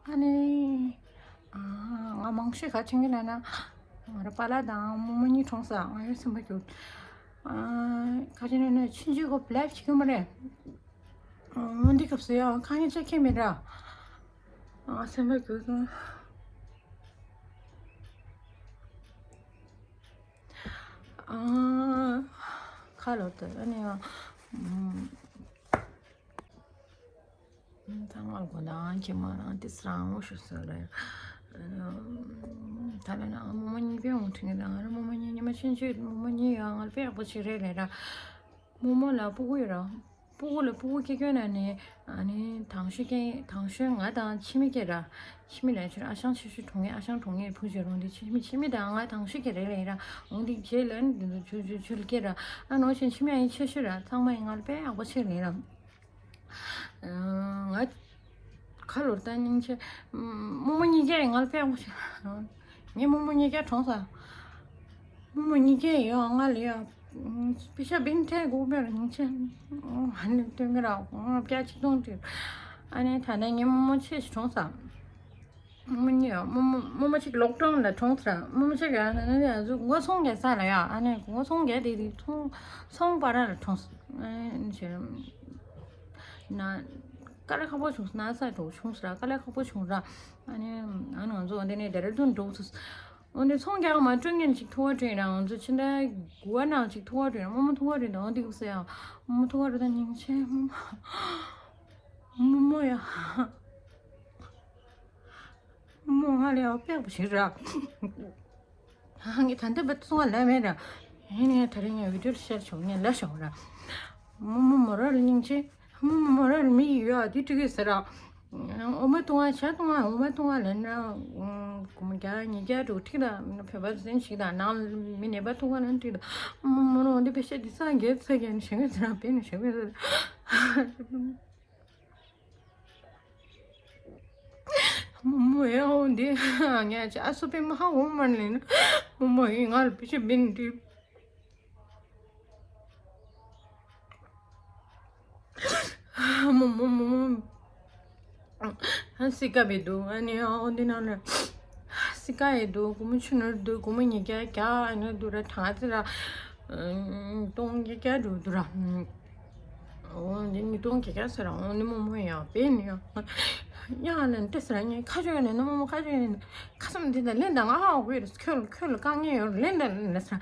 ཨ་ནི། ང་མང་ཤོས་ག་དྲན་གི་ལ་ན། ང་ར་པཱ་ལགས་དང་རྨོ་མོ་གཉིས་གྲོངས་ས་ང་ཡོད་སེམས་པ་སྐྱོ། ག་དྲན་ན་ཆུང་ཆུང་གོ་བླེབ་བྱེད་ཀྱི་མ་རེད། འོ་འདི་སྐབས་སུ་ཡང་ཁ་ངན་ཆ་ཁྱེད་མེད་ར། ཨ་སེམས་པ་སྐྱོ་སོང་། ཨ་ཁ་ལོ་ཏེ་ཨ་ནི་ཨ། ཚང་མ་དགོན་དང་ཁྱིམ་མ་རང་དེ་སྲང་མོ་ཞུ་ས་རེད། ད་ལ་ན་རྨོ་མོ་གཉིས་པའི་འོང་ཐུག་ངེད་དང་རྨོ་མོ་གཉིས་ཉི་མ་ཆུང་ཆུང་རྨོ་མོ་གཉིས་ཡང་ང་ལ་དཔེ་ཡག་པོ་ཅིག་རེད་ལས་ར། རྨོ་མོ་ལ་སྤུ་གུ་ཡོད་ར། སྤུ་གུ་ལ་སྤུ་གུ་སྐྱེ་སྐྱོན་ན་ནི་ཨ་ནི་དང་ཤོས་སྐྱེ་དང་ཤོས་ང་དང་ཕྱི་མི་སྐྱེ་ར། ཕྱི་མི་ལ་ཆུ་ཨ་ཞང་ཆེ་ཤོས་གྲོངས་ངེ་ཨ་ཞང་གྲོངས་ངེ་བུ་ཇོ་རོང་དེ་ཕྱི་མི་ཕྱི་མི་དང་ང་དང་ཤོས་སྐྱེ་རེ་ལས་ར། འོང་དེ་རྗེས་ལ་ནི་དེ་ཚོ་ཇུ་ཇུ་ཇུ་ལ་སྐྱེ་ར། ཨ་ནོ་ཞིང་ཕྱི་མི་ཨ་ཡིན་ཆེ་ཤོས་ར་ཚང་མ་ཡིན་ང་ལ་དཔེ་ཡག་པོ་ཆེ་ལས་ར། ང་ཁ་ལོར་ལྟ་སྙིང་རྗེ། རྨོ་མོ་གཉིས་ཀས་ང་ལ་དཔེ་ཡག་པོ་བྱས། ངའི་རྨོ་མོ་གཉིས་ཀས་གྲོངས་ས། རྨོ་མོ་གཉིས་ཀས་ཡོད་ང་ལ་ཡ། པི་ཤ་བིན་ཐེ་གོ་བེར་སྙིང་རྗེ། ཨ་ནི་སྟོན་གི་ར་ང་བརྒྱ་ཆིག་སྟོང་སྤྲད། ཨ་ནི་ད་ནས་ངའི་རྨོ་མོ་ཆེ་ཞིག་གྲོངས་ས། རྨོ་མོ་གཉིས་ཡ་རྨོ་མོ་རྨོ་མོ་གཅིག་ལོག་ཌའོན་ལ་གྲོངས་ས། རྨོ་མོ་གཅིག་ཡ་ནི་ནི་ཡ་ཟུག་ངོ་ཚོང་རྒྱག་ས་ལ་ཡ་ཨ་ནི་ངོ་ཚོང་རྒྱག་དེ་དེ་ཚོང་ཚོང་པ་ར་ལ་གྲོངས་ས། ཨ་ནི་ཆེ། ན། དཀའ་ལས་ཁག་པོ་བྱུང་ན་ས་དོ་བྱུང་ཟེར་དཀའ་ལས་ཁག་པོ་བྱུང་ར། ཨ་ནི་ཨ་ནི་ང་ཚོ་འདི་ནས་ཌེ་ར་ཌུན་འགྲོ་ཚུལ། འོ་འདི་ཚོང་རྒྱག་མ་སྤྲོད་མཁན་ཅིག་ཐུག་པ་དྲན་ར། ང་ཚོ་ཕྱི་ཟླ་དགུ་པ་ནང་ཅིག་ཐུག་པ་དྲན་ར། རྨོ་མོ་ཐུག་པ་དྲན་དང་འདི་གི་ཟེར་ཡང་རྨོ་མོ་ཐུག་པ་དྲན་དང་སྙིང་རྗེ། རྨོ་མོ་རྨོ་མོ་ཡ། རྨོ་མོ་ང་ལ་ཡང་དཔེ་པོ་ཞིག་ར། ངས་ད་ལྟ་བར་དུ་སོང་བ་ལབ་མེད་ར། ཡིན་ནའི་ད་རེས་ངས་བི་ཌིའོ་ལ་ཤེར་བྱུང་ངས་ལབ་བྱུང་ར། རྨོ་མོ་མོ་ར་ལ་སྙིང་རྗེ། རྨོ་མོ་མོ་ར་ལ་མི་ཡི་ཡོད་ཨ་དེ་འགྲིག་གི་ཟེར་ར། འོ་མ་བཏུང་བ་ཇ་བཏུང་བ་འོ་མ་བཏུང་བ་ལབ་ན། སྒོར་མོ་བརྒྱ་ཉིས་བརྒྱ་འགྲོ་འགྲིག་དང་། བོད་པ་ཚོ་ཟན་ཞིག་དང་ནང་མི་ནད་པ་ཐུག་པ་ན་འགྲིག་དང་། རྨོ་མོ་རང་འདི་པེ་ཤ་འདི་སངས་རྒྱས་ཚ་རྒྱས་ནས་བཞེངས་གི་ཟེར་ར། བེད་ནས་བཞེངས་གི་ཟེར། རྨོ་མོ་ཡ་འོ་འདི་ངས་ཅི་ཨ་སོ་པའི་མ་ཧ་འོ་མ་ལེན་ན། རྨོ་མོ་ཡིན་ང་ལ་པེ་ཤ་བེད་ནས་འགྲིག་རྨོ་མོ་རྨོ་མོ། སི་ཀ་བི་འདུག་ཨ་ནི་ཨོ་འདི་ནང་ལ་སི་ཀ་ཡི་འདུག་སྒོར་མོ་ཆུ་ནོར་འདུག་སྒོར་མོ་ཉིས་བརྒྱ་བརྒྱ་ཨ་ནི་འདུག་ར། གྲངས་ཚད་ར་སྟོང་བརྒྱད་བརྒྱ་འགྲོ་འདུག་ར། ཨོ་འདི་ཉིས་སྟོང་བརྒྱད་བརྒྱ་ཟེར་ར། ཨོ་འདི་རྨོ་མོ་ཡང་བེད་ནི་ཡང་། ཡང་ལན་ཏེ་ཟེར་ར། ངས་ཁ་ཆོས་ལན་ན་རྨོ་མོ་ཁ་ཆོས་ལན་ན། ཁ་སང་འདི་ད་ལན་ད་ང་ཧ་གོ་ཡོད་རེད། ཁྱོད་ཁྱོད་ལ་དཀའ་ངལ་ཡོད་ལན་ད་ལན་ད་ཟེར།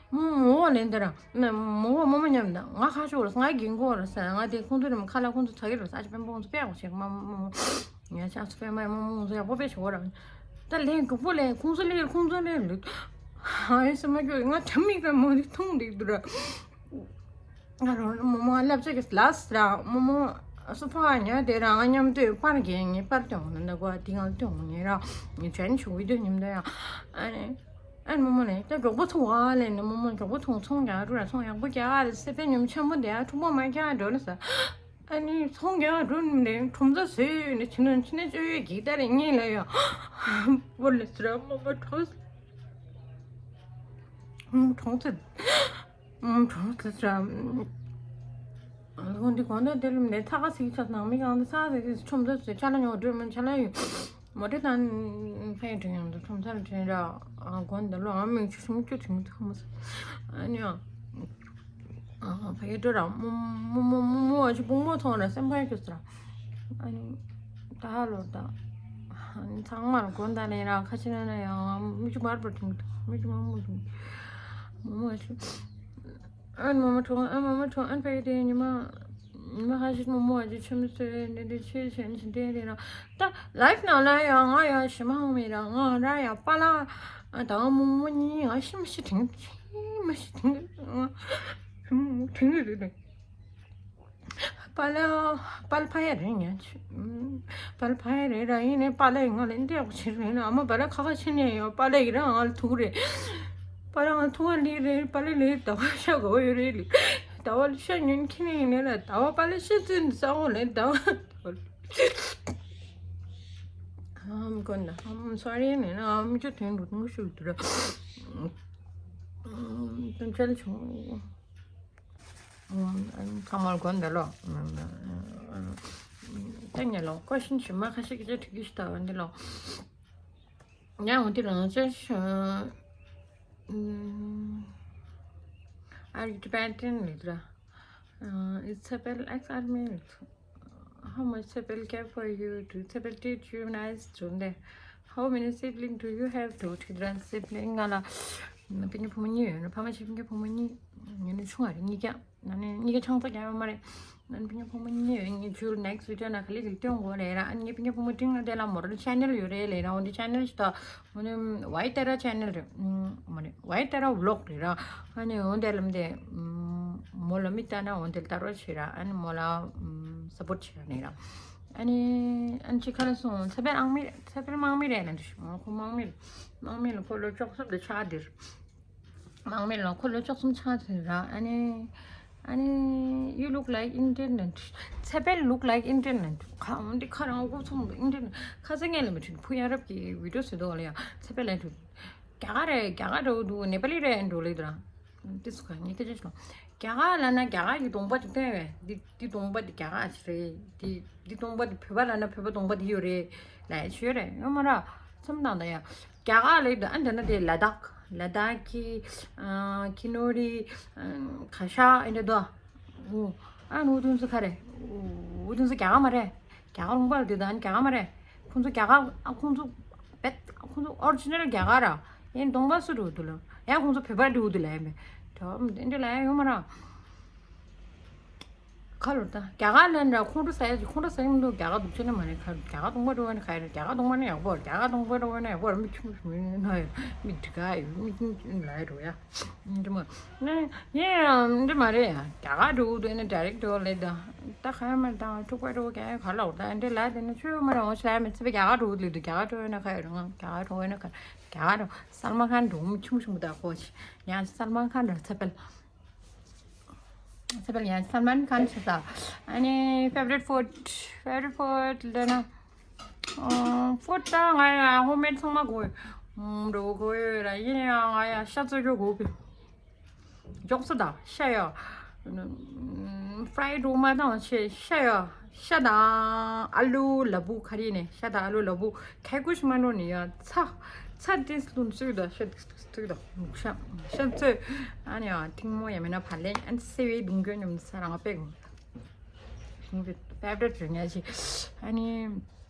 མོ་མོ་ལན་ད་ར། མོ་བ་རྨོ་མོ་མཉམ་ད་ང་ཁ་ཤོར་ང་རྒན་གོ་ར་ཟེར། ང་དེ་ཁོང་ཚོ་རེ་མ་ཁ་ལ་ཁོང་ཚོ་ཚ་གི་ར་ཟེར། ཨ་ཅེ་དཔོན་པོ་ཁོང་ཚོ་དཔེ་ཡག་པོ་བྱེད་མ་མོ་མོ་ངས་ཆགས་སུ་དཔེ་མ་རྨོ་མོ་ཁོང་ཚོ་ཡག་པོ་དཔེ་བྱེད་གོ་ར། ད་ལན་གྲུག་པོ་ལན་ཁོང་ཚོ་ལས་ཁོང་ཚོ་ལས་ལུས། ཨ་ཡེ་སེ་མ་སྐྱོ་ང་ཁྲམ་མིག་ར་མོ་དེ་མཐོང་འདུག་འདུག་ར། ང་རང་རྨོ་མོ་ལབ་ཅིག་གི་ལ་སི་ར་རྨོ་མོ་སུ་ཕ་ཉ་དེ་རང་མཉམ་དུ་པར་རྒྱན་ངའི་པར་སྟོན་འོང་ན་གོ་དེ་ང་སྟོན་འོང་ངེ་ར། ངས་བྱས་ནས་ཆུང་བི་དུ་ཉིམ་དུ་ཡང་ཨ་ནི་ཨ་ནི་རྨོ་མོ་ནས་ད་མགྱོགས་པོ་ཐུང་བ་ལས་ནི་རྨོ་མོ་མགྱོགས་པོ་ཐུང་ཚོང་རྒྱག་རུ་ར་ཚོང་ཡག་པོ་རྒྱག་རེད་སེ་པའི་ཉུམ་ཆེན་པོ་དེ་ཡང་ཕྲུག་པོ་མ་རྒྱག་འགྲོ་ནི་ས། ཨ་ནི་ཚོང་རྒྱག་རུ་ནི་ཁྲོམ་ཚ་བཟོས་ནི་ཕྱི་ནང་ཕྱི་ནས་བཅོས་ཡོད་གི་ད་རེ་ངེས་ལ་ཡང་བོར་ལ་སི་ར་རྨོ་མོ་གྲོངས་གྲོངས་ཚེ། ཨུམ། གྲོངས་ཚར་ཤག་ཨ་ཁོང་འདི་གོང་ད་དེ་ལ་མེད་ཚ་ཁ་སིག་ཆགས་ནང་མི་གང་དུ་ས་ཟེར་གི་ཁྲོམ་ཚ་ཟེར་ཆ་ལ་ཉོ་སྒྲོལ་མོ་ཆ་ལ་ཡོད། མོ་ཏི་དང་ཕན་དྲན་ཡང་དུ་ཁྲོམ་ཚ་ལ་དྲན་ར། ཨ་གོང་ད་ལོ་ཨ་མིག་ཆུ་སུམ་ཅུ་དྲན་ཐུབ་མ་སོང་། ཨ་ནི་ཨ་ཕ་གི་འགྲོ་ར་མོ་མོ་མོ་མོ་ཨ་ཅི་བུང་མོ་ཐོང་ར་སེམས་ཁ་ཡོད་ས་ར། ཨ་ནི་ད་ཧ་ལོ་ད། ཨ་ནི་ཚང་མ་ལ་གོང་ད་ལེན་ར་ཁ་ཆེ་ན་ན་ཡང་མི་ཅུ་མར་པ་དྲན་མི་ཅུ་མ་མོ་དྲན་མོ་མོ་ཨ་ཅི། ཨན་མོ་མོ་ཁྲོང་ཨན་མོ་མོ་ཁྲོང་ཨན་ཕ་གི་དེ་ཉི་མ། ཉི་མ་ཁ་ཤས་མོ་མོ་ཨ་ཅེ་ཆེན་མོ་ཟེར་འདི་འདི་ཆེ་ཆེན་ཆེན་དེ་དེ་ར། ད་ལའིབ་ནང་ལ་ཡང་ང་ཡང་ཞི་མ་ཧང་མི་ར་ང་ར་ཡང་པ་ལ་ད་མོ་མོ་གཉིས་ང་ཤི་མ་ཤི་དྲན་ཤི་མ་ཤི་དྲན་ང་དྲན་གི་རེད། པ་ལ་པ་ལ་ཕ་ཡ་རེད་ཉན་ཆུ། པ་ལ་ཕ་ཡ་རེད་ར། ཡིན་ནའི་པ་ལ་ཡི་ང་ལ་འདི་ཡག་པོ་བྱེད་རེད་ན་ཨ་མ་པ་ལ་ཁ་ཁ་ཕྱེ་ནས་ཡོད། པ་ལ་ཡི་ར་ང་ལ་ཐུག་རེད། པ་ལ་ང་ཐུག་བ་ལི་རེད། པ་ལ་ལི་ཟླ་བ་ཤ་གོ་ཡོད་རེད་ལི། ཟླ་བ་ལི་ཤ་ཉོན་ཁྱི་ནས་ཡིན་ནའི་ལ་ཟླ་བ་པ་ལ་ཤ་ཚུན་ས་འོང་ལས་ཟླ་བ། ཨམ་ཀོན་ན་ཨམ་སོ་རི་ནས་ན་ཨམ་ཅོ་དོན་རུ་ཐུང་ཤུགས་དུ་ར། དོན་ཆལ་བྱུང་། ཚང་མར་དགོངས་དག་ལོ། ད་ཉེ་ལོ་ཀོ་ཤིན་ཞུ་མ་ཁ་ཤས་ཀྱི་ཅི་དྲི་གི་ཞིག་ལྟ་བ་འདི་ལོ། ཉ་འོ་དེ་རང་ཅི་ཞུ། Are you Tibetan? ལེགས་ར། Is Tibet ex army? How much Tibet care for you? Do Tibet treat you nice? ཅུང་དེ། How many siblings do you have? དྲུག་ཁྲི་དྲུག་སིབ་ལིང་ང་ལ་སྤུན་ཀྱག་བུ་མོ་གཉིས་ཡོད་ན་ཕ་མ་གཅིག་སྤུན་ཀྱག་བུ་མོ་གཉིས། ངེད་ནི་ཆུང་བ་རེད་གཉིས་ཀ་ཨ་ནི་གཉིས་ཀ་ཆང་ས་རྒྱག་ཡོད་མ་རེད། ཨ་ནི་སྤུན་ཀྱག་བུ་མོ་གཉིས་ཡོད། ངས་ཇུ་ལ་ནེག་སི་ཝི་ཌི་ཡོ་ནང་ག་ལེ་ག་ལེ་སྟོན་དགོས་རེད་ར། ཨ་ནི་ངའི་སྤུན་ཀྱག་བུ་མོ་འབྲིང་ལ་དེ་ལ་མོ་ར་ཆེ་ནལ་ཡོད་རེད་ལེ་ར། འོ་འདི་ཆེ་ནལ་ཞིག་ད་འོ་ནི་ཝའི་ཏེ་ར་ཆེ་ནལ་རེད། མ་རེད་ཝའི་ཏེ་ར་ཝི་ལོག་རེད་ར། ཨ་ནི་འོ་འདི་ལམ་དེ་མོ་ལ་མི་ལྟ་ན་འོ་འདི་ལྟ་རོགས་བྱེད་ར། ཨ་ནི་མོ་ལ་སབ་པོར་ཊི་བྱེད་ར་ནི་ར། ཨ་ནི་ཨ་ནི་ཅི་ཁ་ལ་སོང་ཚེ་འཕེལ་ཨང་མི་ཚེ་འཕེལ་དམག་མི་རེད་ལ་འདི་ཁོ་དམག་མི་རེད། དམག་མི་ལ་ཁོ་ལོ་བཅུ་གསུམ་དུ་ཆགས་འདིར། དམག་མི་ལ་ཁོ་ལོ་བཅུ་གསུམ་ཆགས་ཚོད་ར། ཨ་ནི་ཨ་ནི་you look like Indian ནན་ཚེ་འཕེལ་look like Indian ནན་ཁ་འོན་ཏེ་ཁ་རང་སྐུ་ཚོང་དུ་Indian ཁ་ཚ་ངན་ལ་མི་ཁྲིད་ཕུ་ཡ་རབ་ཀྱི་བི་ཌི་ཡོ་ཟེར་དོ་ལ་ཡ་ཚེ་འཕེལ་ལ་ཁྲིད་རྒྱ་གར་རེད་རྒྱ་གར་འགྲོ་འདུག་ནེ་པ་ལི་རེད་འགྲོ་ལེ་དུ་ར། དེ་སུ་ག་ངས་སྐད་ཆ་ཤོད། རྒྱ་གར་ལ་ན་རྒྱ་གར་གྱི་གདོང་པ་དེ་སྟོན་བས་འདི་འདི་གདོང་པ་དེ་རྒྱ་གར་ཅི་རེད། འདི་འདི་གདོང་པ་དེ་བོད་པ་ལ་ན་བོད་པ་གདོང་པ་དེ་ཡོད་རེད་ལ་ཡ་ཆོས་རེད་ཡོད་མ་ར། མཚམས་དང་ད་ཡ། རྒྱ་གར་ལ་ཡོད་ཨ་འདི་ན་དེ་ལ་དྭགས་ལ་དྭགས་ཀྱི་ཨ་ཁི་ནོ་རི་ཨ་ག་ཤ་ཨེ་འདྲ་དོ། ཨོ་ཨ་ནུ་དུན་སུ་ཁ་རེ། ཨོ་དུན་སུ་རྒྱ་གར་མ་རེད། རྒྱ་གར་ལུང་པ་ལ་དེ་དང་རྒྱ་གར་མ་རེད། ཁོང་ཚོ་རྒྱ་གར་ཨ་ཁོང་ཚོ་བེད་ ཁོང་ཚོ་ཨོ་རི་ཇི་ནལ་རྒྱ་གར་ར། ཡིན་གདོང་པ་སུ་འགྲོ་འདུག་ལ། ཡང་ཁོང་ཚོ་བོད་པ་འགྲོ་འདུག་ལ་ཡིན་པས། དོ་འདི་འདྲ་ལ་ཡང་ཡོང་མ་ར། ཁ་ལོ་ད་རྒྱ་གར་ལ་འདྲ་ཁོང་ཁྲོ་ཟ་ཡ་ཅིག་ཁོང་ཁྲོ་ཟ་ཡི་མི་འདུག་རྒྱ་གར་འདུག་ཆེ་ན་མ་རེད། ཁ་རྒྱ་གར་གདོང་པ་འགྲོ་བ་ནི་ཁ་ཡ་རྒྱ་གར་གདོང་པ་ནི་ཡག་པོ་རེད། རྒྱ་གར་གདོང་པ་འགྲོ་བ་ནི་ཡག་པོ་རེད། མི་ཁྱུག་མི་ཁྱུག་མི་ན་ཡོད། མི་འདི་ག་ཡོད་མི་ཁྱུག་ལ་ཡོད་རོ་ཡ། འདི་མ་ནི་ཡིན་ཡང་འདི་མ་རེད་ཡ། རྒྱ་གར་འགྲོ་འདུག་ནི་ཌའི་རེག་འགྲོ་ལེ་ད། ད་ཁ་ཡ་མ་ད་འཁྲུག་པ་འགྲོ་ག་ཡ་ག་ལ་འོ་ད་འདི་ལ་དེ་ནི་ཆོས་མ་རེད། འོ་ཤ་ཡ་མི་ཚེ་བའི་རྒྱ་གར་འགྲོ་ལེ་འདུག་རྒྱ་གར་འགྲོ་ན་ཁ་ཡོད་རོ། ང་རྒྱ་གར་འགྲོ་ན་ཁ་རྒྱ་གར་འགྲོ། སལ་མན་ཁཱན་འགྲོ་མི་ཆུང་ཆུང་ད་ཁོ་ཆི་ཡང་སལ་མན་ཁཱན་འགྲོ་ཚེ་འཕེལ། ཚེ་འཕེལ་ཡང་སལ་མན་ཁཱན་ཆེ་ས། ཨ་ནི་ཕེ་ཝ་རིཊ་ཕུཌ། ཕེ་ཝ་རིཊ་ཕུཌ་ལབ་ན། ཕུཌ་ད་ང་ཡ་ཧོམ་མེཌ་ཚང་མ་དགོས། འགྲོ་དགོས་ཡོད་ར། ཡིན་ཡང་ང་ཡ་ཤ་བཙོས་རྒྱུ་དགོས་པས། མགྱོགས་སུ་ད་ཤ་ཡ། ཕ་རའི་འགྲོ་མ་བཏང་ཆེ་ཤ་ཡ། ཤ་དང་ཨ་ལུ་ལ་བུ་ཁ་རི་ནས་ཤ་དང་ཨ་ལུ་ལ་བུ་ཁལ་ཀུ་ཤི་མ་འགྲོ་ནི་ཡ་ཚ། ཚ་དེ་སླུན་བཙོས་ད་ཤ། ཚིག་དང་ཤ་ཤ་བཙོས། ཨ་ནི་ཡང་ཐིང་མོ་ཡང་མིན་ན་བ་ལན་ཨན་སེ་བའི་དུང་སྐྱོན་ཉམས་ས་རང་པེག་ཕེབ་རེད་ཉག་ཅིག་ཨ་ནི་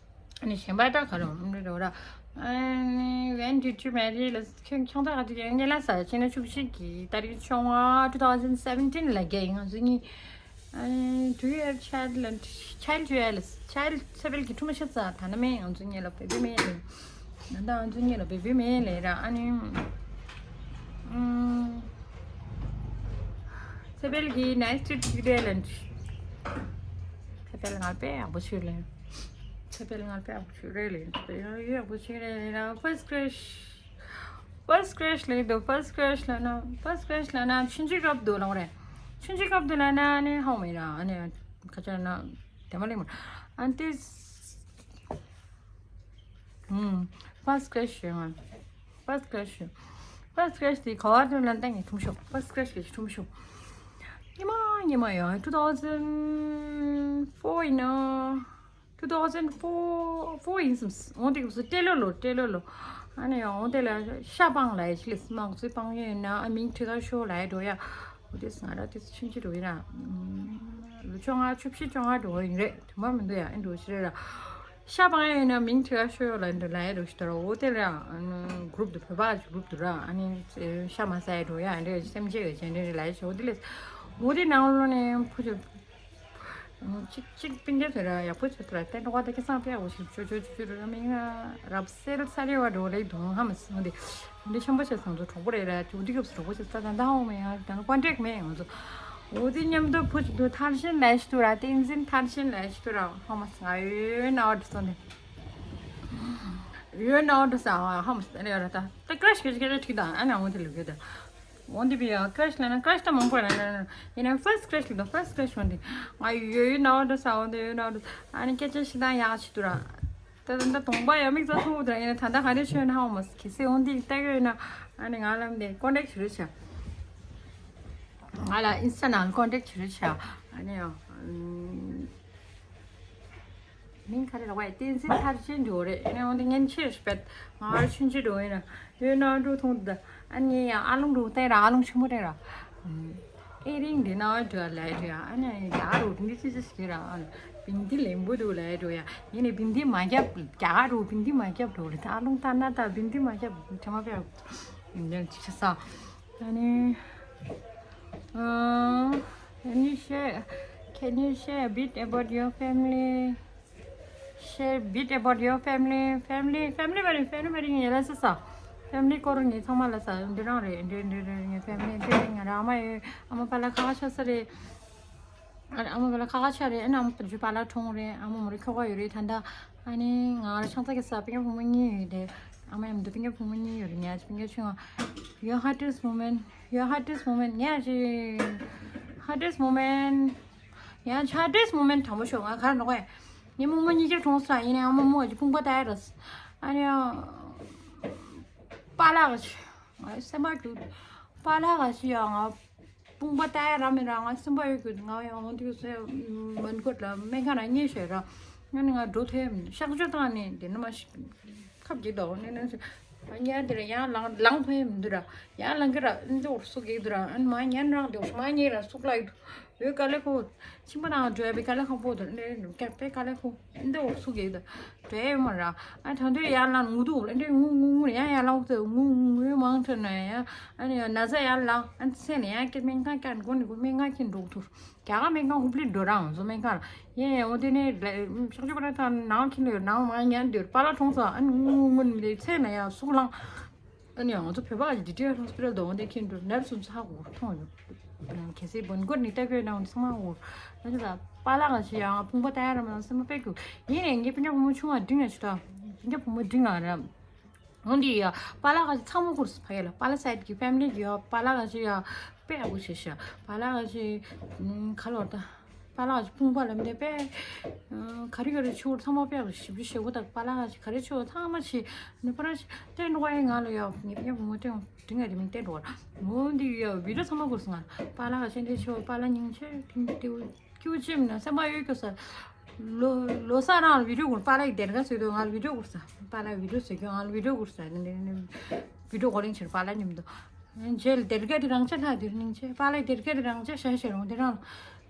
ཨ་ནི་གཞན་པ་ད་ག་རུ་འདི་རོ་ར། ཨ་ནི་When did you marry? ལ་ཁྱོད་ཁྱོད་ད་ག་དུས་ཡང་ཉེ་ལ་ས་ཕྱི་ན་བཅུ་བཞི་གི་ཏ་རིག་བཅོ་ལྔ་two thousand seventeen ལ་རྒྱ་ཡིན་ང་ཚོ་གཉིས། ཨ་ནི་Do you have child? ལ་child you have? Child ཚེ་འཕེལ་གྱི་ཕྲུ་མ་ཤི་ཚ་ད་ན་མེད། ང་ཚོ་གཉིས་ལ་བེ་བི་མེད་ལེ། ད་ལྟ་ང་ཚོ་གཉིས་ལ་བེ་བི་མེད་ལེ་ར། ཨ་ནི་ཨམ། ཚེ་འཕེལ་གྱི་nice to see you ལེ། ཚེ་འཕེལ་ང་དཔེ་ཡག་པོ་བྱོས་ལེ། ཚེ་འཕེལ་ང་དཔེ་ཡག་པོ་བྱོས་རེད་ལེ། དཔེ་ཡག་པོ་བྱོས་རེད་ལེ་ར། First crush. First crush ལེ་དོ། First crush ལ་ན་first crush ལ་ན་ཆུང་ཆུང་སྐབས་དུ་ལོང་རེད། ཆུང་ཆུང་སྐབས་དུ་ལ་ན་ནི་ཧོང་མེ་ར། ཨ་ནི་ཁ་ཆ་ན་དེ་མ་ལེ་མ། ཨན་ཏིས། ཧུམ། First crush ཡོད་ང་། First crush ཡོད། First crush དེ་ག་བར་དུ་ལན་ཏང་ངེ་ཐུམ་ཤོག First crush གི་ཐུམ་ཤོག་ཉི་མ་ཉི་མ་ཡོད། two thousand four ཡིན་ནོ། two thousand four four ཡིན་སམ། འོང་དེ་གི་སུ་ཏེ་ལོ་ལོ་ཏེ་ལོ་ལོ། ཨ་ནི་ཡང་འོང་དེ་ལ་ཤ་སྤང་ལ་ཡ་ཆི་ལེ་སི་མང་སུའི་སྤང་ཡོད་ན་ཨ་མིང་ཁྲི་ཁ་ཤོ་ལ་ཡ་འགྲོ་ཡ། འོ་དེ་སང་ར་དེ་ཆུན་ཆི་འགྲོ་ཡིན་ར། ལོ་བཅོ་ལྔ་བཅུ་བཞི་བཅོ་ལྔ་འགྲོ་ཡིན་རེད། དུ་མ་མི་འདུག་ཡ། ཨེ་འགྲོ་ཤི་རེད་ར། ཤ་སྤང་ཡ་ཡོད་ན་མིང་ཁྲི་ཁ་ཤོ་ཡོ་ལ་འདི་ལ་ཡ་རུ་ཤི་དོ་ར། འོ་དེ་ལ་ཨ་ནི་གུ་རུབ་དུ་བོད་པ་གི་གུ་རུབ་དུ་ར། ཨ་ནི་ཤ་མ་ཟ་ཡ་འགྲོ་ཡ་འདྲེ་སེམས་ཅན་གི་ཅན་འདྲེ་ལ་ཡ་ཤོ་དེ་ལས། འོ་དེ་ནང་ལོ་ནས་ཕུ་ཆུ་གཅིག་གཅིག་པིན་རྒྱ་དེ་ར་ཡག་པོ་ཆུ་དུ་ར་ཏན་ཏོ་བ་དེ་ཁེ་སང་ཕེ་ཡག་པོ་ཆུ་ཆུ་ཆུ་ཆུ་ཆུ་ར་མིང་ར་རབ་སེལ་ས་རེ་བ་འགྲོ་ལེ་དུང་ཧ་མ་སི་འོ་དེ། འདི་ཆེན་པོ་ཆེ་སང་ཚོ་གྲོགས་པོ་རེད་ར། ཅུ་འདི་སྐབས་སུ་གྲོགས་པོ་ཆེ་ས་དང་ད་ཧོ་མེ་ཡ་ད་ནི་ཀོན་ཀྲེག་མེད་ང་ཚོ། འོ་དེ་མཉམ་དུ་ཕུ་ཆུ་དུ་ཐར་ཤན་ལས་ཤི་དུ་ར་ཏིན་ཟིན་ཐར་ཤན་ལས་ཤི་དུ་ར་ཧོ་མ་སི་ང་ཡོད་ན་འོ་དུ་སོང་ནས། ཡོད་ན་འོ་དུ་ས་ཧོ་མ་སི་ཨ་ནི་ཡོད་ར་ད་ད་ཀྲེཤ་གི་ཅི་གི་ཅི་ཐིག་དང་ཨ་ནི་འོ་དེ་ལུག་གི་ད། འོ་དེ་བི་ཡ་ཀྲེཤ་ལ་ན་ཀྲེཤ་ད་མང་པོ་ར་ན་ན་ཡིན་ན་ཕར་སི་ཀྲེཤ་ལུག་ད་ཕར་སི་ཀྲེཤ་འོ་དེ་ང་ཡོད་ན་འོ་དུ་ས་འོ་དེ་ཡོད་ན་འོ་དུ་ཨ་ནི་སྐད་ཆ་ཤི་ད་ཡག་ཤི་དུ་ར། ད་ད་ད་གདོང་པ་ཡ་མིག་ཙག་ཐུང་བོ་དང་ཡིན་ན་ད་ད་ག་རེ་ཆོས་ན་ཧ་མ་སི་ཁེ་སེ་འོན་ཏེ་ལྟ་གི་ཡོད་ན་ཨ་ནི་ང་ལམ་དེ་ཀོན་ཊེག་བྱེད་རོགས་བྱ། ང་ལ་ཨིན་སི་ཊ་ནང་ཀོན་ཊེག་བྱེད་རོགས་བྱ། ཨ་ནི་ཡང་མིང་ག་རེ་ར་བའི་བསྟན་འཛིན་མཐར་ཕྱིན་འགྲོ་རེད། ཨ་ནི་འོན་ཏེ་ངན་ཆེ་རེ་སྤེད་ང་ལ་ཆུན་ཆེ་འགྲོ་ཡིན་ན་ཡོད་ན་འགྲོ་ཐུང་དུ་ད་ཨ་ནི་ཡང་ཨ་ལུང་འགྲོ་བསྟན་ར་ཨ་ལུང་ཆེན་མོ་རེད་ར། ཨེ་རིང་འདི་ན་འདྲ་ལས་འདྲ་ཨ་ནི་ཡ་རུ་འདི་ཅི་ཅི་ཞིག་ར་ཨ་ནི་བིན་དི་ལེན་པོ་འདུག་ལས་འདྲ་ཡ་ཡིན་ནི་བིན་དི་མ་རྒྱབ་ཡ་རུ་བིན་དི་མ་རྒྱབ་འགྲོ་ལེ་ད་ཨ་ལུང་ལྟ་ན་ད་བིན་དི་མ་རྒྱབ་ཁྲ་མ་པའི་འདི་ཅི་ཆ་ས་ཨ་ནི་ཨ་can you share can you share a bit about your family? Share bit about your family. Family, family བ་རིང་family བ་རིང་ཡེ་ལ་ས་ས། Family སྐོར་ངས་ཚང་མ་ལ་ས་འདི་རང་རེད། འདི་འདི་འདི་ངའི་family འདི་རེད། ང་རང་ཨ་མ་ཡོད། ཨ་མ་པཱ་ལགས་ཁ་ཁ་ཆགས་ས་རེད། ཨ་ཨ་མ་པཱ་ལགས་ཁ་ཁ་ཆགས་རེད། ཨ་ནི་ཨ་མ་པཱ་ཇུ་པཱ་ལགས་གྲོངས་རེད། ཨ་མ་མོ་རེ་ཁྱོ་ག་ཡོད་རེད། ད་ལྟ་ཨ་ནི་ང་རང་ཆང་ས་གི་ས་པིང་ཕོ་མོ་གཉིས་ཡོད་རེད། ཨ་མ་ཡང་མི་འདུག་པིང་ཕོ་མོ་གཉིས་ཡོད་རེད། ངས་པིང་ཆུང་ང་your hardest moment, your hardest moment ངས་ཅི་hardest moment ཡང་ཆ་ཌེས་མོ་མེན་ཊི་དྲང་པོ་ཤོད། ང་གར་འགྲོ་གི་ཡིན། ངའི་རྨོ་མོ་གཉིས་ཀྱི་གྲོངས་སོང་། ཡིན་ནའང་རྨོ་མོ་གི་དཔུང་པ་ལྟ་ཡ་རེད། ཨ་ནི་པཱ་ལགས་ཀྱི་ང་སེམས་པ་རྒྱུག་པཱ་ལགས་ཀྱི་ཡང་ང་དཔུང་པ་ལྟ་ཡ་ར་མི་ར་ང་སེམས་པ་ཡོད་རྒྱུ་ང་ཡང་འོང་དུས་སེ་མོན་གྷོ་ལ་སྨན་ཁང་ནང་ཉལ་ཤོད་ར། ཨ་ནི་ང་འགྲོ་ཐུབ་ཡ་མི་འདུག་གཤག་བཅོས་བཏང་ནས་དེ་ནས་མ་ཤི་ཁབ་ཀྱི་དོག་ནས་ནས་སུ་ང་ཉལ་དེ་ར་ཡང་ལངས་ལངས་ཐུབ་ཡ་མི་འདུག་ར། ཡང་ལངས་ཀྱི་ར་ཨ་ནི་འོར་སུ་གེག་འདུག་ར། ཨ་ནི་མ་ཉལ་རང་དེ་འོར་མ་ཉལ་ར་སུག་ལ་ཡོད། ཡོད་དཀའ་ལས་ཁོ། ཕྱིན་པ་ན་འགྲོ་ཡ་པའི་དཀའ་ལས་ཁག་པོ་དང་འདྲེ་སྐད་པའི་དཀའ་ལས་ཁོ་འདི་འོག་སུ་གེ་དང་འགྲོ་ཡ་ཡོད་མ་ར། ཨ་ད་འདྲེ་ཡར་ལ་ངུ་འདུག་ལ་འདྲེ་ངུ་ངུ་ངུ་ཡ་ཡར་ལ་འོག་ཏུ་ངུ་ངུ་ངུ་མང་ཐོན་ན་ཡ། ཨ་ནི་ན་ཚ་ཡར་ལ་ཨ་ཚེ་ནས་ཡ་སྐད་སྨན་ཁང་སྐྱར་འགོ་ནི་གོ་སྨན་ཁང་ཁྱེར་འགྲོ་ཐུར་རྒྱ་གར་སྨན་ཁང་ཧུབ་ལི་འགྲོ་རང་བཟོ་སྨན་ཁང་ལ་ཡ་ཡ་འོ་དེ་ནས་ཕྱག་ཆུ་པ་ན་ཐང་ནང་ཁྱེར་ལོས་ནང་མ་ཉན་འདོད་པ་ལ་གྲོངས་སོང་། ཨ་ནི་ངུ་ངུ་ངུ་ནི་ཚེ་ན་ཡ་སུག་ལང་། ཨ་ནི་ང་ཚོ་བོད་པ་ག་ཅིག་ཌི་ཊི་ཨེལ་ཧོ་སི་པི་ཊལ་དུ་འོང་དེ་ཁྱེད་འགྲོ་ནར་སུ་ཚ་གོ་མཐོང་ཡོད། གལ་སྲིད་བོན་སྒོར་ནི་ལྟ་གོས་ནང་ཚང་མ་འོར། ཨ་ནི་ད་པཱ་ལགས་ཀྱི་ཡང་དཔུང་པ་ལྟ་ཡ་ར་མ་སེམས་པ་དཔེ་གོ་ཡིན་ནས་ངའི་སྤུན་ཀྱག་བུ་མོ་ཆུང་བ་འབྲིང་ཡ་ཆུ་ད་སྤུན་ཀྱག་བུ་མོ་འབྲིང་ལ་ར། འོན་ཏེ་ཡ་པཱ་ལགས་ཀྱི་ཚང་མ་གོ་སུ་ཕ་ཡ་ལ་པཱ་ལགས་སའི་ཌི་གི་ཕེ་མི་ལི་གི་ཡ་པཱ་ལགས་ཀྱི་ཡ་དཔེ་ཡག་པོ་བྱེད་ཤག་པཱ་ལགས་ཀྱི་ག་ལོར་ད། པཱ་ལགས་ཀྱི་དཔུང་པ་ལ་མི་དེ་པས། ག་རེ་ག་རེ་ཆུ་བུར་ཚང་མ་པས་ཞིབ་ཞིབ་ཞེ་བོ་དག་པཱ་ལགས་ཀྱི་ག་རེ་ཆུ་བུར་ཚང་མ་ཆི་ནི་པ་ར་ཆི་བསྟན་འགྲོ་བ་ཡིན། ང་ལ་ཡ་ངེད་ཡ་བུ་མོ་སྟེང་དྲི་ང་རེ་མིང་བསྟན་འགྲོ་བ་མོ་འདི་ཡ་བི་ཌིའོ་ཚང་མ་གུར་སོང་ང་པཱ་ལགས་ཀྱི་ཆེན་དེ་ཆུ་བུར་པཱ་ལགས་སྙིང་རྗེ་དེང་དེ་ཀྱུ་ཅིམ་ན་སེམས་པ་གཡོ་སྐྱོ་ས་ལོ་ལོ་ས་རང་ལ་བི་ཌིའོ་གུར་པཱ་ལགས་ཀྱི་སྡེར་ཁ་བཟོས་དུས་ང་ལ་བི་ཌིའོ་གུར་ས་པཱ་ལགས་བི་ཌིའོ་བཟོས་ཀྱི་ང་ལ་བི་ཌིའོ་གུར་ས་བི་ཌིའོ་གོ་ལིང་ཆེར་པཱ་ལགས་མཉམ་དུ། རྗེས་ལ་སྡེར་ཁ་དེ་རང་ཅག་ལྷག་དེར་སྙིང་རྗེ་པཱ་ལགས་སྡེར་ཁ་དེ་རང་ཅག་ཤ་ཤ་རུང་དེ་རང་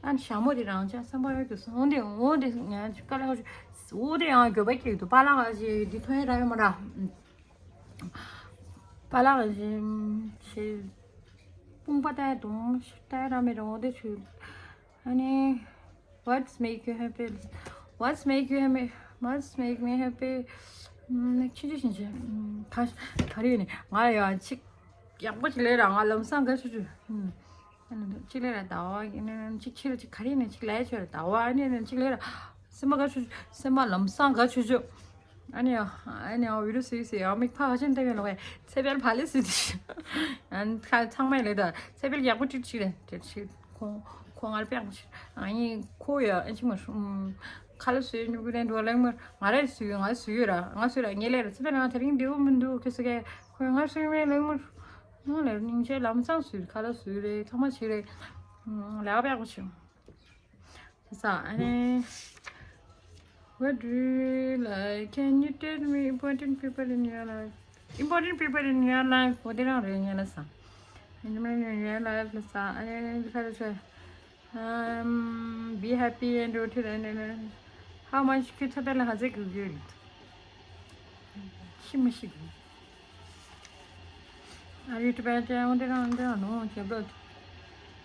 ཨ་ནི་ཞྭ་མོ་དེ་རང་ཅག་བསམ་པ་ཡོད་དུ་སོང་དེ་འོ་དེ་ང་ཅི་ཀ་ལ་ཧོ་ཅི་འོ་དེ་ཡང་འགྱོད་པ་སྐྱེ་ཡོད་དུ་པཱ་ལགས་ཀྱི་འདི་ཐོན་ཡ་ར་ཡོད་མ་ར། པཱ་ལགས་ཀྱི་ཞེ་དཔུང་པ་ལྟ་ཡ་དུང་ལྟ་ཡ་ར་མེད་རུང་འོ་དེ་ཆུ། ཨ་ནི། What's make you happy? What's make you happy? What's make me happy? ཁྱི་ཁྱི་ཞིང་ཆེ། ག་ག་རེ་ཡོད་ནི་ང་ཡང་ཅིག་ཡག་པོ་ཅིག་ལས་ར་ང་ལམ་སང་དགའ་ཆུ་ཆུ། ཨ་ནི་ཅིག་ལས་ར་ཟླ་བ་ཨ་ནི་ཅིག་ཕྱིར་ཅིག་ག་རེ་ནི་ཅིག་ལས་ཆོད་ར་ཟླ་བ་ཨ་ནི་ཅིག་ལས་ར་སེམས་པ་དགའ་ཆུ་ཆུ་སེམས་པ་ལམ་སང་དགའ་ཆུ་ཆུ། ཨ་ནི་ཨ་ནི་ཨ་བི་རུ་སི་སི་ཨ་མིག་ཕ་ཧ་ཅན་ཏེ་ཡོད་ལོ་ཚེ་འཕེལ་ཕ་ལི་སི་ཏི་ཨ་ནི་ཁ་ཚང་མས་ལེ་ད་ཚེ་འཕེལ་ཡག་པོ་ཅིག་ཅིག་རེད་དེ་ཅིག་ཁོང་ཁོང་ང་ལ་དཔེ་ཡག་པོ་ཅིག་ཨ་ནི་ཁོ་ཡ་ཨ་ཅིག་མ་ཁ་ལ་སུའི་ཉུ་གུ་རེད་འགྲོ་ལེགས་མར་ང་རེ་སུའི་ང་སུའི་ར་ང་སུའི་ར་ངེ་ལེ་ར་ཚེ་འཕེལ་ང་དེ་རིང་འདི་བོ་མི་འདུག་ཁེ་སི་ཀེ་ཁོས་ང་སུའི་མེ་ལེགས་མར་ང་ལེ་སྙིང་རྗེ་ལམ་སང་སུའི་ཁ་ལ་སུའི་རེད་ཚང་མ་ཅིག་རེད་ལེགས་པ་དཔེ་ཡག་པོ་ཅིག So, and what do you like? Can you tell me important people in your life? Important people in your life. What did I read? Yes, sir. In your life, yes, sir. And then you try to say, um, be happy and do it. And then how much could you tell us? She must. Are you Tibetan?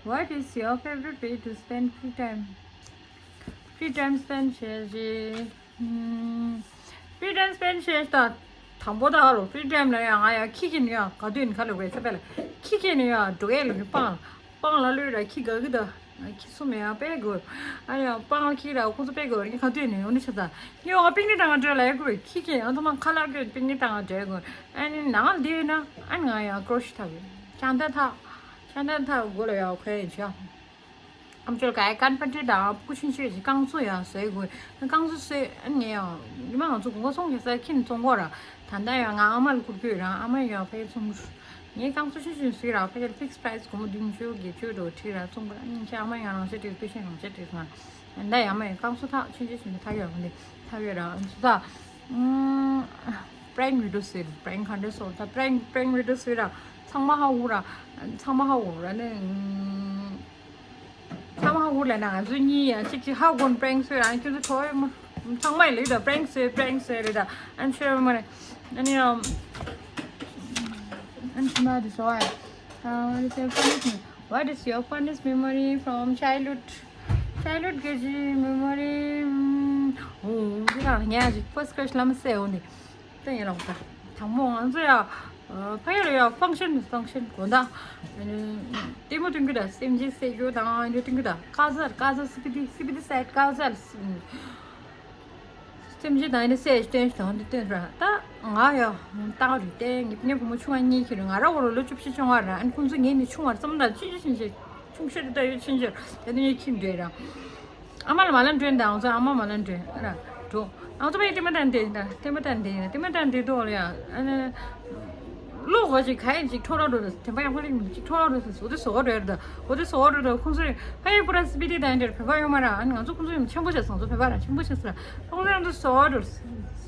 What is your favorite way to spend free time? Free time spend བྱེད་ཀྱི། Free time spend བྱེད་ད། དང་པོ་ད་ཧ་ལོ་free time ལ་ཡང་ང་ཡང་ཁྱི་ཁྱི་ནི་ཡང་ག་དུས་ནི་ཁ་ལོ་བའི་ཚེ་པ་ལ་ཁྱི་ཁྱི་ནི་ཡང་འགྲོ་ཡས་ལ་ནི་སྤང་སྤང་ལ་ལུས་ལ་ཁྱི་ག་གི་ད། ཁྱི་སུ་མེད་ཡང་དཔེ་དགོས། ཨ་ཡང་སྤང་ལ་ཁྱི་ར་ཁོ་ཚོ་དཔེ་དགོས་ནི་ག་དུས་ནི་ཡོང་ནི་ཆ་ད། ངས་འོ་པིག་ནི་དང་འགྲོ་ལ་ཡ་དགོས་ཁྱི་ཁྱི་ཡང་ཐོག་མ་ཁ་ལག་གི་པིག་ནི་དང་འགྲོ་དགོས། ཨ་ནི་ནང་ལ་འདི་ཡོད་ན་ཨ་ནི་ང་ཡང་ཀྲོ་ཤི་ཐག་ཡོད། ཅང་ད་ཐག་ཅང་ད་ཐག་དགོས་ལ་ཡ་ཁོ་ཡ་ཆ། ཨམ་ཅོལ་ག་ཡ་ཀན་པན་ཏི་དང་ཕུ་ཤིན་ཤོས་ཀྱི་རྐང་བཙོ་ཡང་བཟོས་དགོས། རྐང་བཙོ་བཟོས་ཨ་ནི་ཡང་ཉི་མ་ང་ཚོ་དགུན་ཁ་སོང་གི་ས་ཁྱིམ་བཙོང་གོ་ར། ད་ལྟ་ཡང་ང་ཨ་མ་ལ་བསྐུར་གྱི་ཡོད་ར་ཨ་མ་ཡང་ཕ་གི་བཙོང་གི་ངའི་རྐང་བཙོ་ཤིན་ཤིན་བཟོས་ར་ཕ་གི་ལ་ཕིག་སི་པ་རའི་སི་སྒོར་མོ་བདུན་ཅུ་བརྒྱད་ཅུ་འགྲོ་ཁྲིད་ར་བཙོང་གི་ཨ་ནི་ཨ་མ་ཡང་རང་ཤ་སྤྲད་པེ་ཤེན་རང་ཤ་སྤྲད་སོང་ང་། ད་ཡང་མ་ཡང་རྐང་བཙོ་ཐག་ཆུང་ཆུང་ཆུང་ཆུང་ཐག་ཡོད་ར་འདི་ཐག་ཡོད་ར་ཨ་ནི་ད། པྲེང་བི་ཌིའོ་བཟོས་པྲེང་ག་འདྲ་བཟོ་ད་པྲེང་པྲེང་བི་ཌིའོ་བཟོས་ར་ཚང་མ་ཧ་གོ་ར་ཚང་མ་ཧ་གོ་ར་ནི། ཚང་མ་ཧ་གོ་ལ་ན་ང་ཚོ་གཉིས་ཡང་གཅིག་གཅིག་ཧ་གོ་ན་པྲེང་བཟོས་ར་ཁྱོད་ཚོ་གྲོགས་ཡོད་མ། ཚང་མ་ཡི་ལིག་ད་པྲེང་བཟོས་པྲེང་བཟོས་རེད་ད་ཨ་ཆོས་མ་རེད། ཨ་ནི་ཨམ། ཨ་ནི་ཤི་མ་དེ་སོ་ཨ། What is your funniest memory from childhood? Childhood གི་ཇི་མེ་མོ་རི། ཨོ་འདི་ལ་ངས་ཇི་first crush ལ་མ་ཟེར་འོ་འདི། ད་ཡིན་ལོག་ད། དང་པོ་ང་ཚོ་ཡ། ཕ་ཡུལ་ལ་ཡ་ཕང་ཤན་ཕང་ཤན་དགོན་ད། ལྟད་མོ་སྟོན་གི་ད་སེམས་ཅན་བསད་རྒྱུ་དང་ཨ་འདྲ་སྟོན་གི་ད་ཀ་ཟར་ཀ་ཟར་སི་པི་ཏི་སི་པི་ཏི་སའེ་ཀ་ཟར། སེམས་ཅན་དང་ཨ་འདྲ་བསད་སྟོན་དང་འདི་སྟོན་ར་ད། ང་ཡ། ཏག་རེད་དེ་ངའི་ངའི་བུ་མོ་ཆུང་བ་གཉིས་ཁྱེར་ང་ར་འོ་རོ་ལོ་བཅུ་བཞི་ཆུང་བ་ར་ཨ་ཁོང་ཚོ་ངའི་ནི་ཆུང་བར་ཙམ་ད་ཆུང་ཆུང་ཆུང་ཆུང་ཆུང་ཆུང་ཆུང་ཆུང་དེ་ནི་ངའི་ཁྱིམ་འདྲ་ར། ཨ་མ་ལ་མ་ལ་འདྲེན་དང་ང་ཚོ་ཨ་མ་མ་ལ་འདྲེན་ཨ་ར་འགྲོ། ང་ཚོ་པའི་ལྟད་མོ་ལྟ་འདི་ལྟད་མོ་ལྟ་འདི་ལྟད་མོ་ལྟ་འདི་ཏོག་ལ་ཡ་ཨ་ནི། ལོ་གོ་ཅིག་ག་ཡིན་ཅིག་འཕྲོ་བརླག་འགྲོ་དང་དྲན་པ་ཡག་པོ་རིག་མི་ཅིག་འཕྲོ་བརླག་འགྲོ་ཟེར་ཟོ་དེ་ཟོ་འགྲོ་ཡོད་དང་འོ་དེ་ཟོ་འགྲོ་དང་ཁོང་ཚོས་ཕ་ཡི་པུ་ར་སི་པི་ཏི་དང་འདིར་བོད་པ་ཡོད་མ་ར་ཨ་ནི་ང་ཚོ་ཁོང་ཚོ་ཡོད་ཆེན་པོ་བྱས་སོང་ཚོ་བོད་པ་ར་ཆེན་པོ་བྱས་སོང་ཁོང་ཚོ་ཡང་དུ་ཟོ་འགྲོ་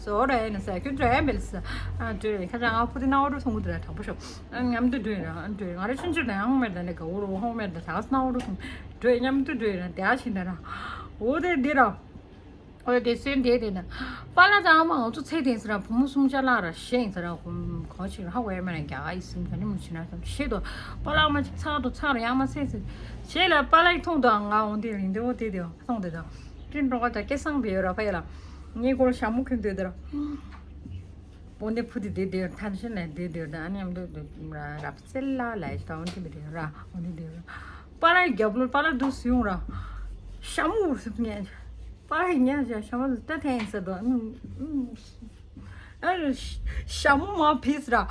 ཟོ་འགྲོ་ཡིན་ན་ཟེར་ཁྱོད་འགྲོ་ཡ་མེད་ཟེར་ཨ་འགྲོ་ཡིན་ཁ་ཅག་ང་ཕུ་དེ་ན་འོ་འགྲོ་སོང་གི་དེ་ར་དྲག་པོ་ཤོག་ཨ་མཉམ་དུ་འགྲོ་ཡིན་ར་ཨ་འགྲོ་ཡིན་ང་རེ་ཆུང་ཆུང་དང་ཡང་ཧོང་མེད་དང་ནི་ག་འུ་རུ་ཧོང་མེད་དང་དྲག་ས་ན་འོ་འགྲོ་སོང་འགྲོ་ཡིན་མཉམ་དུ་འགྲོ་ཡིན་ར་དེ་ཨ་ཕྱིན་ད་ར་འོ་དེ་འདི་ར། ཨོ་དེ་སོན་དེ་དེ་ན། པཱ་ལགས་ཚང་མ་ང་ཚོ་ཚེ་བརྟན་ཟེར་ར་བུ་མོ་གསུམ་ཆ་ལག་ར་ཤེས་ཟེར་ར་གོ་གོ་ཆེ་ར་ཧ་གོ་ཡ་མེད་ན་རྒྱ་གར་ཡི་སེམས་ག་ནི་མི་ཆེ་ན་ཙམ་ཤེས་དོ། པཱ་ལགས་མ་ཅིག་ཚག་དོ་ཚག་ར་ཡང་མ་སེ་ཟེར། ཞེས་ལ་པཱ་ལགས་ཀྱི་མཐོང་དོ་ང་འོང་དེ་རིང་དེ་འོ་དེ་དེ་འོ་མཐོང་དེ་དོ། ཀྲིན་རོགས་ད་སྐད་གསང་བེ་ཡོད་ར་ཕ་ཡ་ལ། ངའི་སྐོར་ཞྭ་མོ་གོན་དོ་དེ་ར། འོ་འདི་ཕུ་དེ་དེ་དེ་ཐན་ཤན་ལ་དེ་དེ་ད་ཨ་ནི་ཡང་དེ་དེ་ར་རབ་སེ་ལ་ལ་ཡི་ད་འོ་དེ་དེ་ར་འོ་དེ་དེ་ར། པཱ་ལགས་རྒྱབ་ལོ་པཱ་ལགས་འདུག་སེ་ཡོང་ར། ཞྭ་མོ་འུར་སུབ་ངས། པཱ་ལགས་ཉལ་བཞག་ཞྭ་མོ་ལ་ལྟ་ཐེངས་ཟེར་དོ། ཨ་ཞྭ་མོ་མ་ཕིས་ར།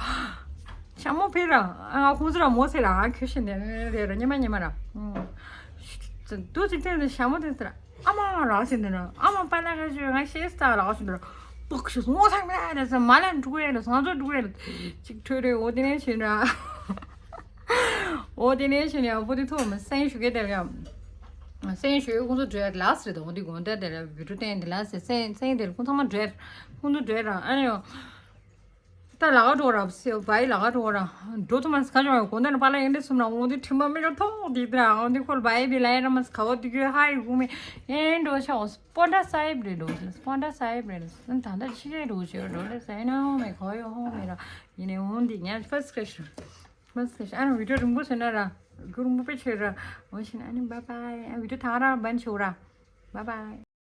ཞྭ་མོ་ཕིས་ར། ཨ་ང་ཁོང་ཚོ་ར་མོ་ཚེ་ར་ཨ་ཁྱོད་ཤི་ནས་རེ་ར་ཉི་མ་ཉི་མ་ར། འདུག་ཅིག་ཐེངས་ཟེར་ཞྭ་མོ་དེ་ཟེར་ཨ་མ་ར་ཟེར་འདི་ན་ཨ་མ་པཱ་ལགས་ཁ་ཞུ་ང་ཤེས་ས་ར་ཟེར་འདི་ར། པག་ཤི་སོང་ངོ་ཚང་མ་ར་ཟེར་མ་ལ་འགྲོ་གི་ཡ་ར་ང་ཚོ་འགྲོ་གི་ཡ་ར། ཅིག་ཐོས་རེ་འོ་དེ་ནས་ཤི་ར། འོ་དེ་ནས་ཤི་ནས་ཨ་བུ་དེ་ཐོག་མ་སེང་ཞུ་གེ་དེར་ཡ། སེང་ཞུ་ཁོང་ཚོ་འགྲོ་ཡ་ལགས་རེད་དོ། འོ་དེ་དགོང་དེར་དེར་བི་ཌིའོ་བསྟན་དེ་ལགས་སེ་སེང་སེང་དེར་ཁོང་ཚང་མ་འགྲོ་ཡ་ཁོང་ཚོ་འགྲོ་ཡ་ར་ཨ་ནི་ཡོ། ད་ལ་ག་འགྲོ་ར་སེ་བའི་ལ་ག་འགྲོ་ར་འགྲོ་ཐུབ་མ་སི་ཁ་ཅོ་ཡ་དགོང་དེར་པཱ་ལགས་ཡིན་དེ་སུམ་ར་འོ་དེ་དྲི་མ་མི་ར་ཐོག་དེ་དེ་ར་འོ་དེ་ཁོལ་བའི་བི་ལ་ཡ་ར་མ་སི་ཁ་བ་དེ་གྱོད་ཧ་ཡི་གུ་མེ་ཡན་འགྲོ་ཤ་འོ་སི་པོན་ཊ་སའིབ་རེད་འགྲོ་སི་པོན་ཊ་སའིབ་རེད་ད་ད་ད་ཕྱི་རྒྱལ་འགྲོ་ཤེས་འགྲོ་ལེ་སའི་ན་ཧོ་མེ་ཁོ་ཡོ་ཧོ་མེ་ར། ཡིན་ནའི་འོང་འདི་ངས་ཕར་སི་ཀྲེ་ཤི། ཕར་སི་ཀྲེ་ཤི་ཨ་ནི་བི་ཌིའོ་རིང་པོ་བྱས་ན་ར། རྒྱུ་རིང་པོ་དཔེ་ཆེ་ར། འོ་ཤི་ན་ཨ་ནི་བཱའི་བཱའི། ཨ་བི་ཌིའོ་ཐང་ར་བན་ཆེ་ར། བཱའི་བཱའི།